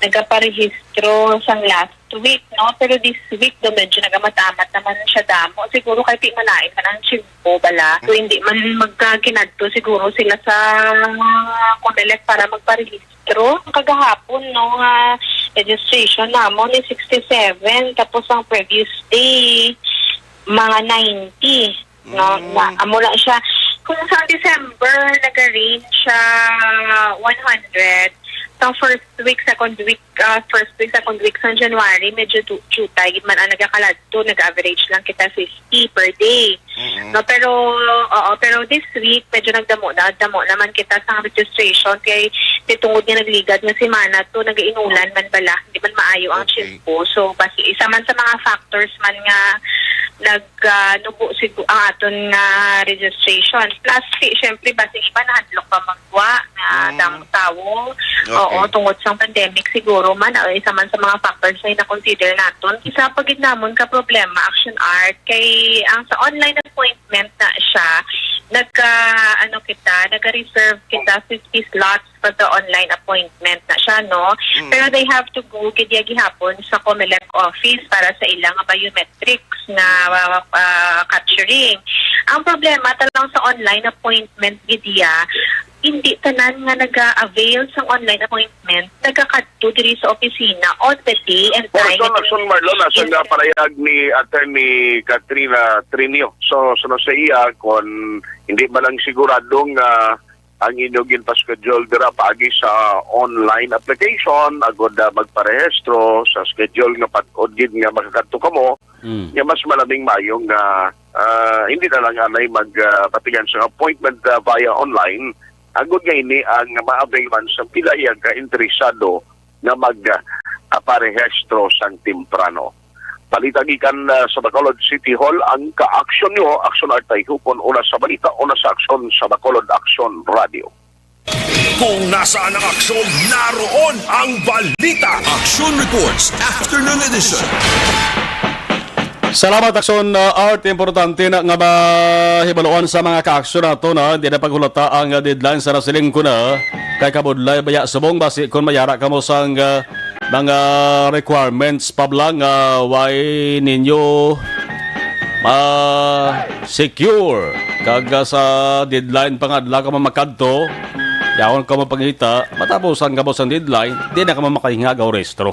nagaparehistro sang last week, no? Pero this week daw medyo nagamamat-amat naman siya damo. Siguro kay ti malain man ang tiyempo bala. So, hindi man magkakinadto siguro sila sa Comelec para magparehistro. Kagahapon, no, nga registration namon ni sixty-seven, tapos ang previous day, mga ninety, no? Mm. Na, amo lang siya. Kung sa December, nag-range siya one hundred, sa first week, second week, ah, first week, second week sa January, medyo du-, jutay gid man ang nagakaladto, nag-average lang kita fifty per day. Mm-mm. No, pero, oo, pero this week, medyo nagdamo na, damo naman kita sa registration kay di tungod nga nagligad nga semana to, nag-inulan man bala, hindi man maayo ang Okay. tiyempo. So, basi, isa man sa mga factors man nga nag, ah, nubo sigu-, ang aton nga registration. Plus, si, syempre, basi iba nahadlok pa magwa nga Mm. damo tawo. Okay. Oo, tungod sa pandemic siguro man, ah, isa man sa mga factors na na-consider naton. Isa pa gid namon ka problema, Action Art, kay ang sa online appointment na siya, nagka, ano kita, nagka-reserve kita fifty slots for the online appointment na siya, no? Mm. Pero they have to go gid ya gihapon sa Comelec office para sa ilang biometrics nga, ah, ah, capturing. Ang problema ta lang sa online appointment gid ya, hindi tanan nga naga-avail sang online appointment nagakadto diri sa opisina on the day and Well, time. Action, Action Marlon, asa Yes, nga sir. parayag ni Attorney Katrina Trinio. So, sunod sa iya, kung hindi man lang sigurado nga ang inyo ginpa-schedule dira paagi sa online application, agod, ah, magparehistro sa schedule nga pag-, gid nga makakadto kamo, Mm. nga mas malaming maayo nga, ah, hindi na lang anay mag, ah, patigan sa appointment, ah, via online, agod nga ini ang ma-avail man sa pila iya ka interesado nga mag, ah, parehistro sang temprano. Balita gikan, ah, sa Bacolod City Hall, ang ka-aksyon nyo, Action Art Tayhupon, una sa balita, una sa aksyon sa Bacolod Aksyon Radio. Kung nasaan ang aksyon, naroon ang balita. Action Reports, Afternoon Edition. Salamat, Action, uh, Art. Importante na nga mahibaluan sa mga ka-aksyon nato na hindi na paghulata ang, uh, deadline sa nasiling ko na. Kay kabudlay baya subong basi kung mayara kamo sang, uh, mga requirements pa bala nga way ninyo ma-secure. Kag, ah, sa deadline pa nga adlaw ka mamakadto, yaon ka mapangita, matapos ang gabos ang deadline, di na ka mamakahingag o rehistro.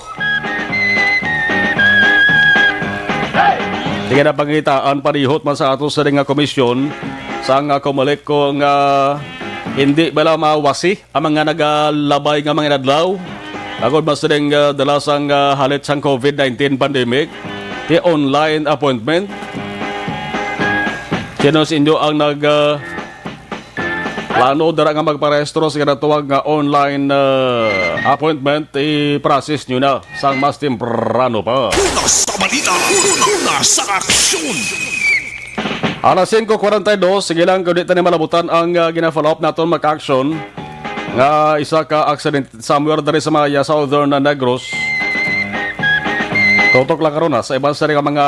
Sige na, pangitaan, parihot man sa ato sa nga komisyon, sa nga Comelec, kung, ah, hindi bala mawasi ang mga nagalabay nga mga inadlaw, agod mas sining, ah, dala sang, ah, halit sang covid nineteen pandemic, ti online appointment. Sino sa inyo ang nag, ah, plano dira nga magparehistro sa ginatawag nga online, ah, appointment? I-process nyo na sang mas temprano pa. Una sa balita, una sa aksyon. Alas singko kwarenta y dos, sige lang, kundi tani malabutan ang, ah, gina-follow up naton, mga ka-aksyon, nga isa ka accident somewhere diri sa mga Southern Negros. Tutok lang karon, ah, sa iban sa mga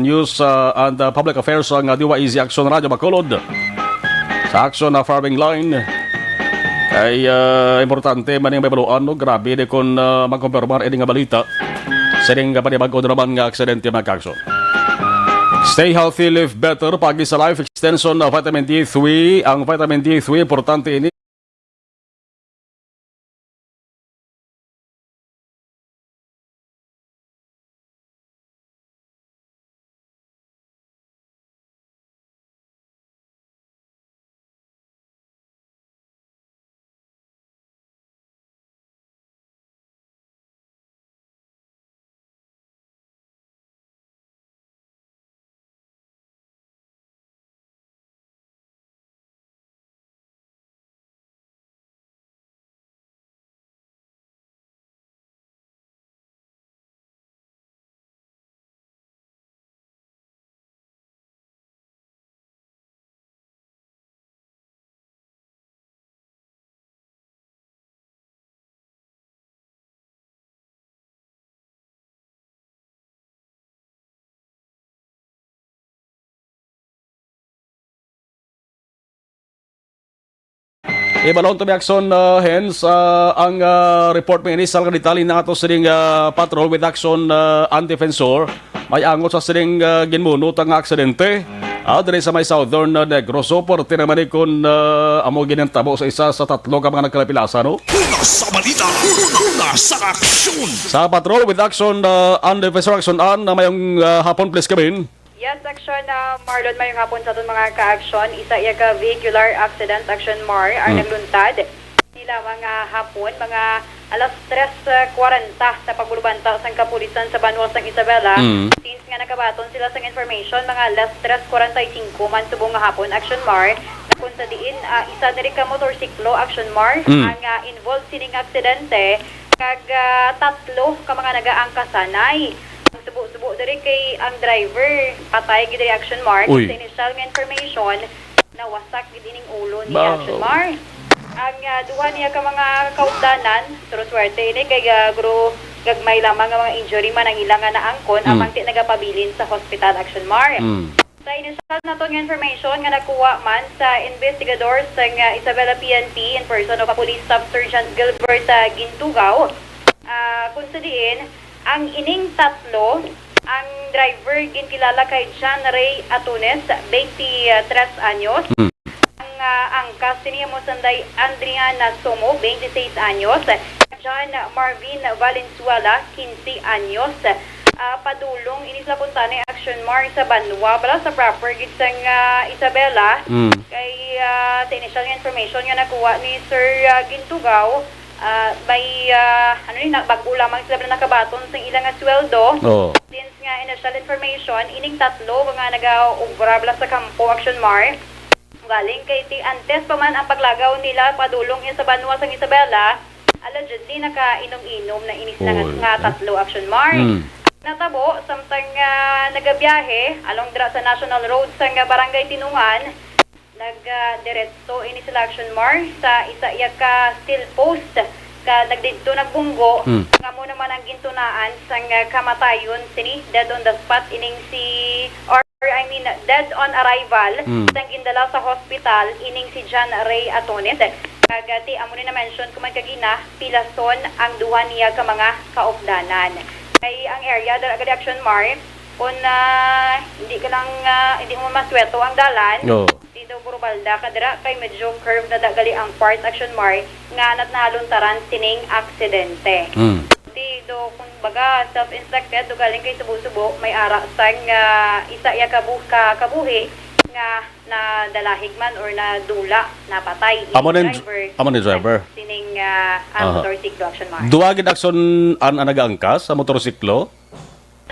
news, ah, and, ah, public affairs ang, ah, D Y E Z Action Radio Bacolod sa Action na Farming Line. Kay, ah, importante man ning mahibaluan, no? Grabe di kon, ah, makompirmar ini nga balita. Sining nga panibag-o na naman nga aksidente, mga ka-aksyon. Stay healthy, live better. Paagi sa Life Extension na Vitamin D three. Ang Vitamin D three, importante ini. Ibalon to may aksyon, ah, hens, ah, ang, ah, report may inisal nga detalye na ato sining, ah, patrol with action, ah, ang defensor. May angot sa sining, ah, ginmuno ta nga aksidente. Ah, diri sa may Southern, ah, Negros, so, parte naman ni kun, ah, amo ginhintabo sa isa sa tatlo ka mga nagkalapilasan, no? Una sa balita, una sa aksyon. Sa patrol with action, ah, ang defensor action an na mayong, ah, hapon, please, Kevin. Yes, action, ah, Marlon, mayong hapon sa aton mga ka-action. Isa iya ka vehicular accident, action Mar, ang Hmm. nagluntad. Nila mga hapon, mga alas tres kwarenta sa pagbulubanta sang kapulisan sa banwa sang Isabela. Mm. Since nga nakabaton sila sang information, mga alas tres kwarenta y cinco man subong nga hapon, action Mar, na kung sa diin, ah, isa diri ka motorsiklo, action Mar, Mm. ang, ah, involved sining aksidente, kag, ah, tatlo ka mga nagaangkasanay. Ang subo-subo diri kay ang driver, patay gid diri, action Mar. Uy. Sa initial nga information, nawasak gid ining ulo ni Ba- Action Mar. Ang, ah, duha niya ka mga kaupdanan, pero swerte ini kay, ah, guro gagmay lamang nga mga injury man ang ila nga naangkon, Mm. apang ti nagapabilin sa hospital, Action Mar. Mm. Sa initial naton nga information nga nakuha man sa investigador sa nga Isabela P N P in person of Police Staff Sergeant Gilbert, ah, Gintugaw, ah, kung sa diin, ang ining tatlo, ang driver ginkilala kay John Ray Atunes, twenty-three anyos. Mm. Ang, ah, angkas sini amo sanday Andriana Somo, twenty-six anyos, John Marvin Valenzuela, quince anyos. Ah, padulong ini sila kuntani, Action Mar, sa banwa, bala sa proper gid sang, ah, Isabela. Mm. Kay, ah, sa initial nga information nga nakuha ni Sir, ah, Gintugaw, ah, may, ah, ano ni, na, bag-o lamang sila nakabaton sa ila nga sweldo. Oo. Since nga initial information, ining tatlo nga nagaobra bala sa kampo, Action Mar, galing kay ti antes pa man ang paglagaw nila padulong sa banwa sang Isabela, allegedly nakainom-inom na ini sila nga, Oy, nga eh. tatlo, Action Mar. Mm. Natabo samtang, ah, nagabiyahe along dira sa National Road sang Barangay Tinungan, nag, ah, diretso ini sila, Action Mar, sa isa iya ka steel post, ka nagdidto nagbunggo, Mm. nga mo naman ang gintunaan sang, ah, kamatayon sini, dead on the spot ining si, or I mean, dead on arrival, Mm. sang gindala sa hospital ining si John Ray Atones. Kag, ah, ti amo ni na-mention ko man kagina, pilason ang duha niya ka mga kaupdanan. Kay ang area dira gali, Action Mar, kung, ah, hindi ka lang, ah, hindi mo masweto ang dalan, Oo. Di daw puro balda ka dira kay medyo curve na da gali ang part, Action Mar, nga nat-, naluntaran sining aksidente. Mm. Di do, kumbaga, self-inflicted, do galing kay subo-subo, may ara sang, ah, isa iya kabu-, ka-, kabuhi nga nadalahig man or nadula, napatay Amo ni driver. Amo ni driver. Sining, ah, ang Aha. motorsiklo, Action Mar. Duha gid, Action Ann, ang nagaangkas sa motorsiklo?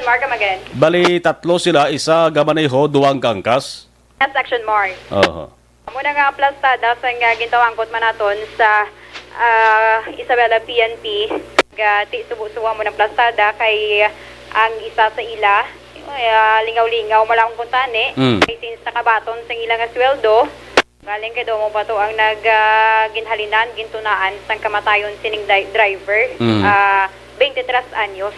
Mar, come again. Bali, tatlo sila, isa gamaneho, duha ang kaangkas. Yes, Action Mar. Oho. Amo na nga plastada sa nga gintawangkot man naton sa, ah, Isabela P N P. Ga, ti subo-subo mo ng plastada kay ang isa sa ila, ah, lingaw-lingaw mo lang kung tani. Mm. Kay since nakabaton sa ila nga sweldo, galing kay domo pa to ang nag, ah, ginhalinan, gintunaan sang kamatayon sining di-, driver. Mm. Ah, twenty-three anyos.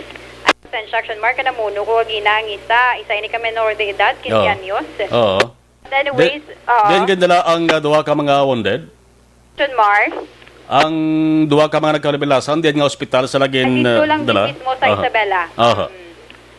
Ang Action Mar, kanamuno ko gina ang isa, isa ini ka menor de edad, quince Oo. anyos. Oo. Anyways, Di-, oo. Diyan gindala ang, ah, duha ka mga wounded? Action Mar? Ang duha ka mga nagkalapilasan, diyan nga ospital sa lagin, Nandito ah, lang dala? Mismo sa Aha. Isabela. Aha. Mm.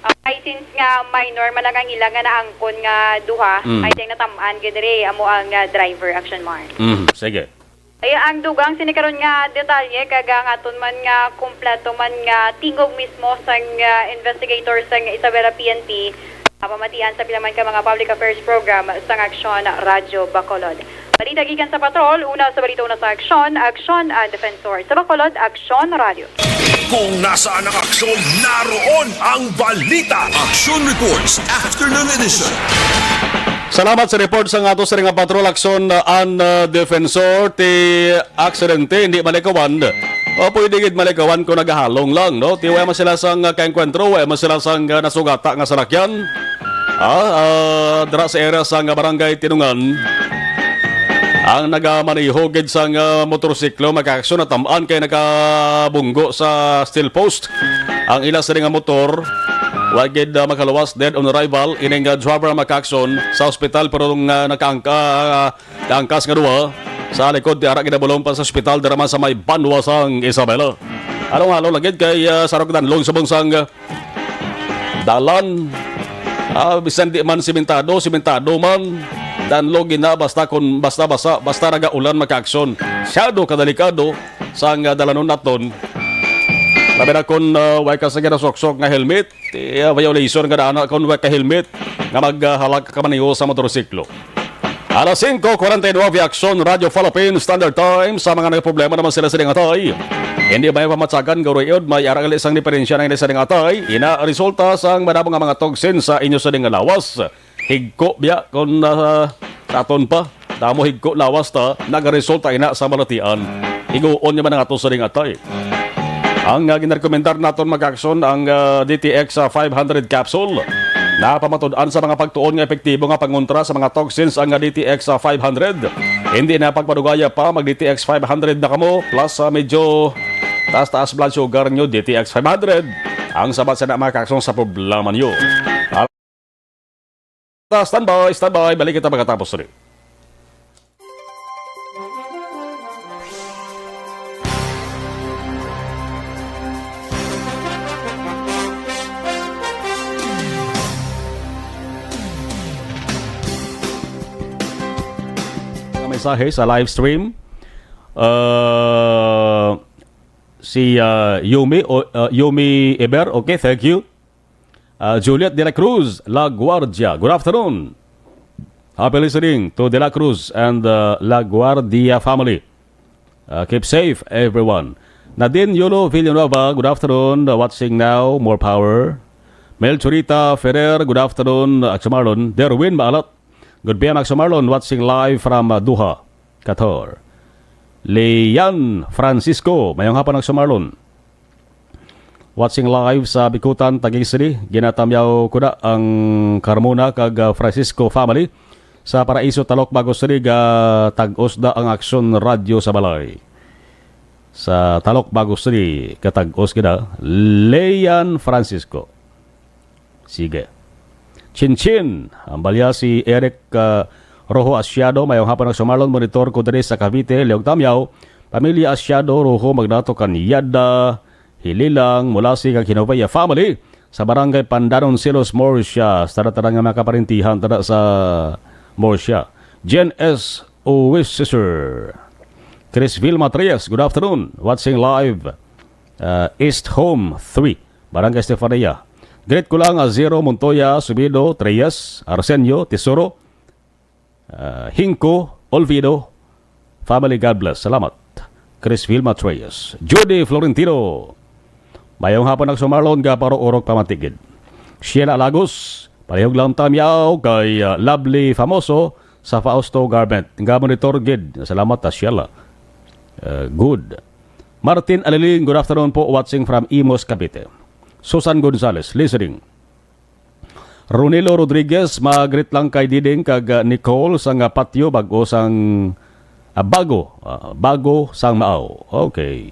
Okay, since nga minor man lang ang ila nga naangkon nga duha, Mm. I think natamaan gid diri amo ang, ah, driver, Action Mar. Mm, sige. Ay, ang dugang sini karon nga detalye, kag ang aton man nga kompleto man nga tingog mismo sang, ah, investigator sang Isabela P N P, ah, pamatian sa pila man ka mga public affairs program sang Aksyon Radyo Bacolod. Balita gikan sa patrol, una sa balita, una sa aksyon, Aksyon, ah, Defensor. Sa Bacolod, Aksyon Radyo. Kung nasaan ang aksyon, naroon ang balita. Action Reports, Afternoon Edition. Salamat sa report sa nga ato sa nga patrol, Aksyon, uh, an, uh, Defensor, ti aksidente, hindi malikawan. O pwede gid malikawan kung nagahalong lang, no? Ti wala man sila sang, uh, kaengkwentro, wala man sila sang, uh, nasugata nga salakyan. Ah, ah, dira sa area sang Barangay Tinungan. Ang nagamaneho gid sang, ah, motorsiklo, mga ka-aksyon, natamaan kay nakabunggo sa steel post. Ang ila sini nga motor, wa gid, ah, makaluwas, dead on arrival. Ining, ah, driver, mga ka-aksyon, sa ospital, pero nga nakaangka-, ah, kaangkas nga duha. Sa likod ti ara ginabulong pa sa ospital dira man sa may banwa sang Isabela. Halong-halong lagi kay, ah, sarog danlog subong sang, ah, dalan. Ah, bisan di man simentado, simentado man. Danlog gina basta kon basta basa, basta nagaulan, mga kaaksyon. Masyado kadelikado sang, ah, dalanon naton. Labi na kon, ah, way ka sa ginasuksok nga helmet, eh, violation ka na ana kon way ka helmet nga maghalak ka maneho sa motorsiklo. Alas singko kuwarenta y nuebe, Aksyon Radyo Philippine Standard Time. Sa mga nagproblema naman sila sa dingatay, hindi may pamatsagan nga urayod, may ara gali sang diferensya na ini sa dingatay. Ina resulta sang madamo nga mga toxin sa inyo sa dingalawas. Higko biya kon, ah, sa aton pa. Damo higko lawas ta, nagaresulta ina sa malatian. Higuon niya man ang ato sa dingatay. Ang, ah, ginarekomendar naton, mga kaaksyon, ang, ah, D T X, ah, five hundred capsule. Napamatud-an sa mga pagtuon nga epektibo nga pangontra sa mga toxins ang, ah, D T X, ah, five hundred. Hindi na pagpadugaya pa, mag D T X five hundred na kamo, plus, ah, medyo taas-taas blood sugar nyo, D T X five hundred. Ang sabat sa na, mga kaaksyon, sa problema nyo. Standby, standby. Balik kita pagkatapos rin. Ang mensahe sa live stream, uh, si, uh, Yumi, o, uh, Yumi Eber, okay, thank you. Uh, Juliet de la Cruz, La Guardia, good afternoon. Happy listening to De La Cruz and, uh, La Guardia family. Uh, keep safe, everyone. Nadine Yolo Villanueva, good afternoon. Uh, watching now, more power. Mel Churita Ferrer, good afternoon, uh, Action Marlon. Derwin Maalat, good P M, Action Marlon, watching live from, uh, Doha, Qatar. Lian Francisco, mayong hapon, Action Marlon. Watching live sa Bicutan, Taguig City. Ginatamyaw ko na ang Carmona kag, ah, Francisco family sa Paraiso, Talok, Bago City. Gatag-os na ang Aksyon Radyo sa balay. Sa Talok, Bago City, gatag-os gid, ah. Leon Francisco. Sige. Chinchin, ang balya si Eric, ah, Rojo Asiado, mayong hapon, Aksyon Marlon, monitor ko diri sa Cavite, Leog Tamyaw, pamilya Asiado, Rojo, Magnato, Cañada, Hililang, Mulasi, kag Hinovea family, sa Barangay Pandanon, Silos, Murcia, sa tanan nga mga kaparintihan, tada sa Murcia. Jen S. Uwis, Sister. Chris Vilma Trias, good afternoon. Watching live, ah, East Home three. Barangay Estefania. Greet ko lang, ah, Zero Montoya, Subido, Trias, Arsenio, Tesoro, ah, Hingko, Olvido, family, God bless. Salamat. Chris Vilma Trias. Judy Florentino. Mayong hapon, Aksyon Marlon, ga Paro Orok, Pamatigid. Sheila Lagos, palihog lang tamyaw kay, ah, Lovely Famoso sa Fausto Garment. Nga monitor gid. Salamat, ah, Sheila. Ah, good. Martin Aliling, good afternoon po, watching from Imus, Cavite. Susan Gonzales, listening. Ronilo Rodriguez, magrit lang kay Diding kag, ah, Nicole sang, ah, patio, bago sang, ah, bago, ah, bago sang maaw. Okay.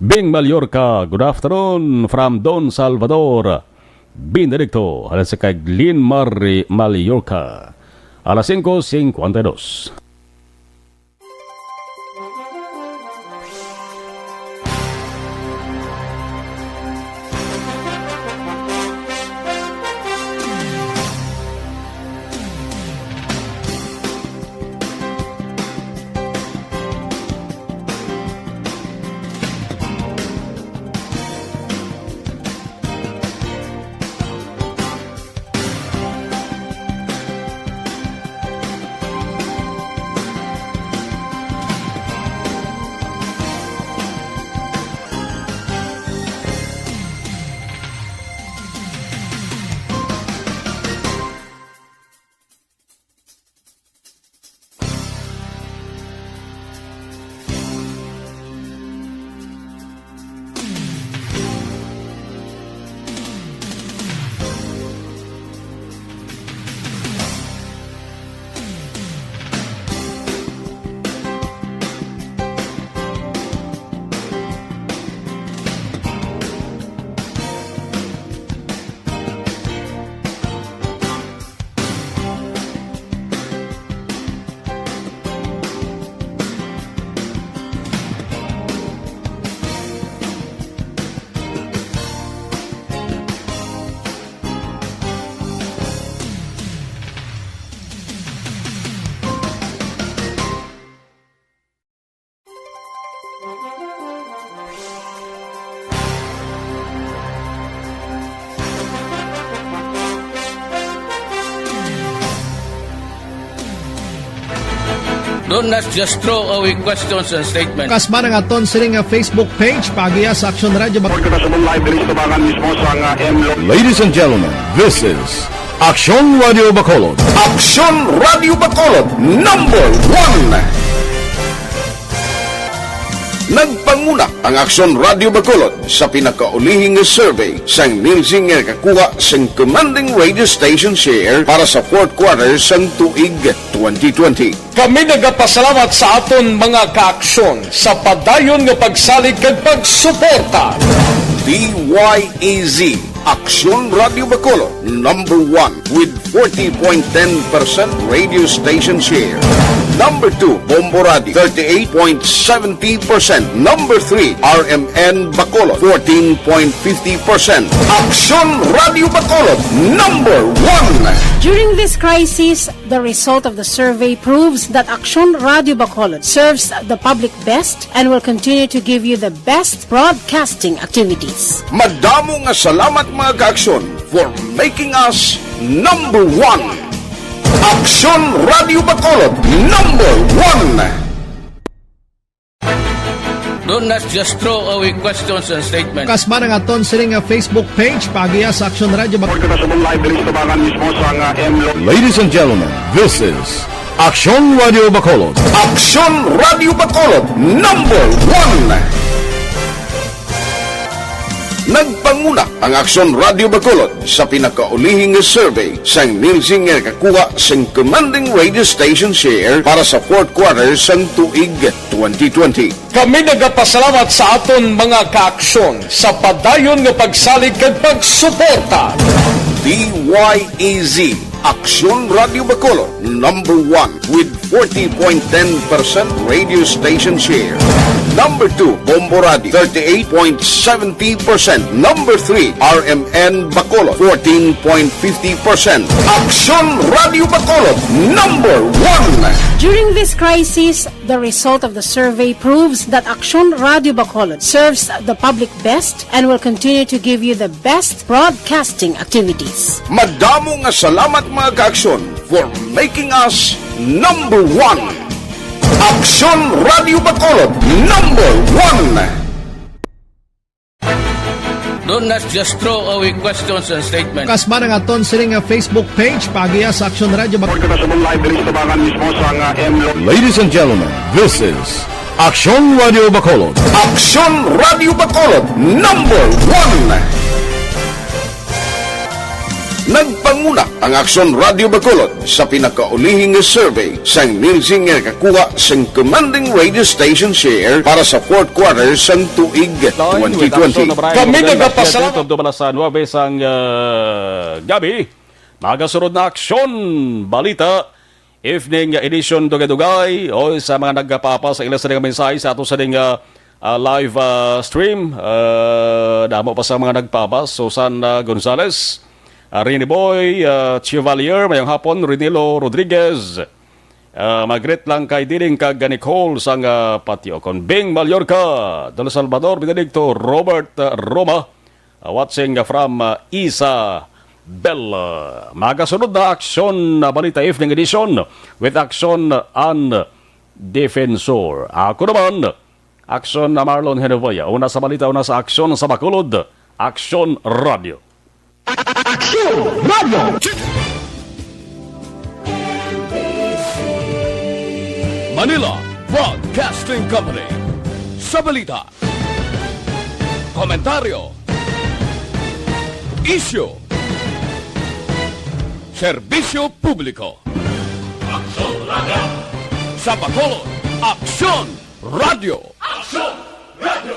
Bing Mallorca, good afternoon from Don Salvador Benedicto. Halin sa kay Lynn Marie Mallorca. Alas singko singkwenta y dos. Don't not just throw away questions and statements. Kasba na nga ton sini nga Facebook page, paagiha sa Aksyon Radio Bac- Report kita sa live diri sa tubangan mismo sa nga M Lo- Ladies and gentlemen, this is Aksyon Radio Bacolod. Aksyon Radio Bacolod, number one. Nagpanguna ang Aksyon Radio Bacolod sa pinakaulihi nga survey sang Nielsen nga nakakuha sang commanding radio station share para sa fourth quarter sang tuig twenty twenty. Kami nagapasalamat sa aton mga kaaksyon sa padayon nga pagsalig kag pagsuporta. D Y E Z, Aksyon Radio Bacolod, number one with forty point ten percent radio station share. Number two, Bombo Radio, thirty-eight point seventy percent. Number three, R M N Bacolod, fourteen point fifty percent. Aksyon Radio Bacolod, number one. During this crisis, the result of the survey proves that Aksyon Radio Bacolod serves the public best and will continue to give you the best broadcasting activities. Madamo nga salamat, mga kaaksyon, for making us number one. Aksyon Radio Bacolod, number one. Don't not just throw away questions and statements. Kasba na nga ton sini nga Facebook page, paagiha sa Aksyon Radio Bac- Report kita sa live diri sa tubangan mismo sa nga M Lo- Ladies and gentlemen, this is Aksyon Radio Bacolod. Aksyon Radio Bacolod, number one. Nagpanguna ang Aksyon Radio Bacolod sa pinakaulihi nga survey sang Nielsen nga nakakuha sang commanding radio station share para sa fourth quarter sang tuig twenty twenty. Kami nagapasalamat sa aton mga kaaksyon sa padayon nga pagsalig kag pagsuporta. D Y E Z, Aksyon Radio Bacolod, number one with forty point ten percent radio station share. Number two, Bombo Radio, thirty-eight point seventy percent. Number three, R M N Bacolod, fourteen point fifty percent. Aksyon Radio Bacolod, number one. During this crisis, the result of the survey proves that Aksyon Radio Bacolod serves the public best and will continue to give you the best broadcasting activities. Madamo nga salamat, mga kaaksyon, for making us number one. Aksyon Radio Bacolod, number one. Don't not just throw away questions and statements. Kasba na nga ton sini nga Facebook page, paagiha sa Aksyon Radio Bac- Report kita sa live diri sa tubangan mismo sa nga M Lo- Ladies and gentlemen, this is Aksyon Radio Bacolod. Aksyon Radio Bacolod, number one. Nagpanguna ang Aksyon Radio Bacolod sa pinakaulihi nga survey sang Nielsen nga nakakuha sang commanding radio station share para sa fourth quarter sang tuig twenty twenty. Kami nagapasalamat. Tumdo alas nuebe sang, ah, gabi. Magasunod na Aksyon Balita Evening Edition, dugay-dugay. O, sa mga nagpaapas sa ila sa mga mensahe sa ato sa ding, ah, ah, live, ah, stream. Ah, damo pa sa mga nagpaapas. Susan, ah, Gonzales, ah, Rini Boy, ah, Chevalier, mayong hapon, Renilo Rodriguez. Ah, mag-greet lang kay Diding kag Nicole sang, ah, Patio. Kon Bing Mallorca, Del Salvador, Benedicto, Robert, ah, Roma, ah, watching from, ah, Isabel. Magasunod na Aksyon, ah, Balita Evening Edition with Aksyon and Defensor. Ako naman, Aksyon na Marlon Genovia. Una sa balita, una sa aksyon sa Bacolod. Aksyon Radio. Aksyon Radio. Manila Broadcasting Company. Sa balita, komentaryo, isyu, serbisyo publiko. Aksyon Radio. Sa Bacolod, Aksyon Radio. Aksyon Radio.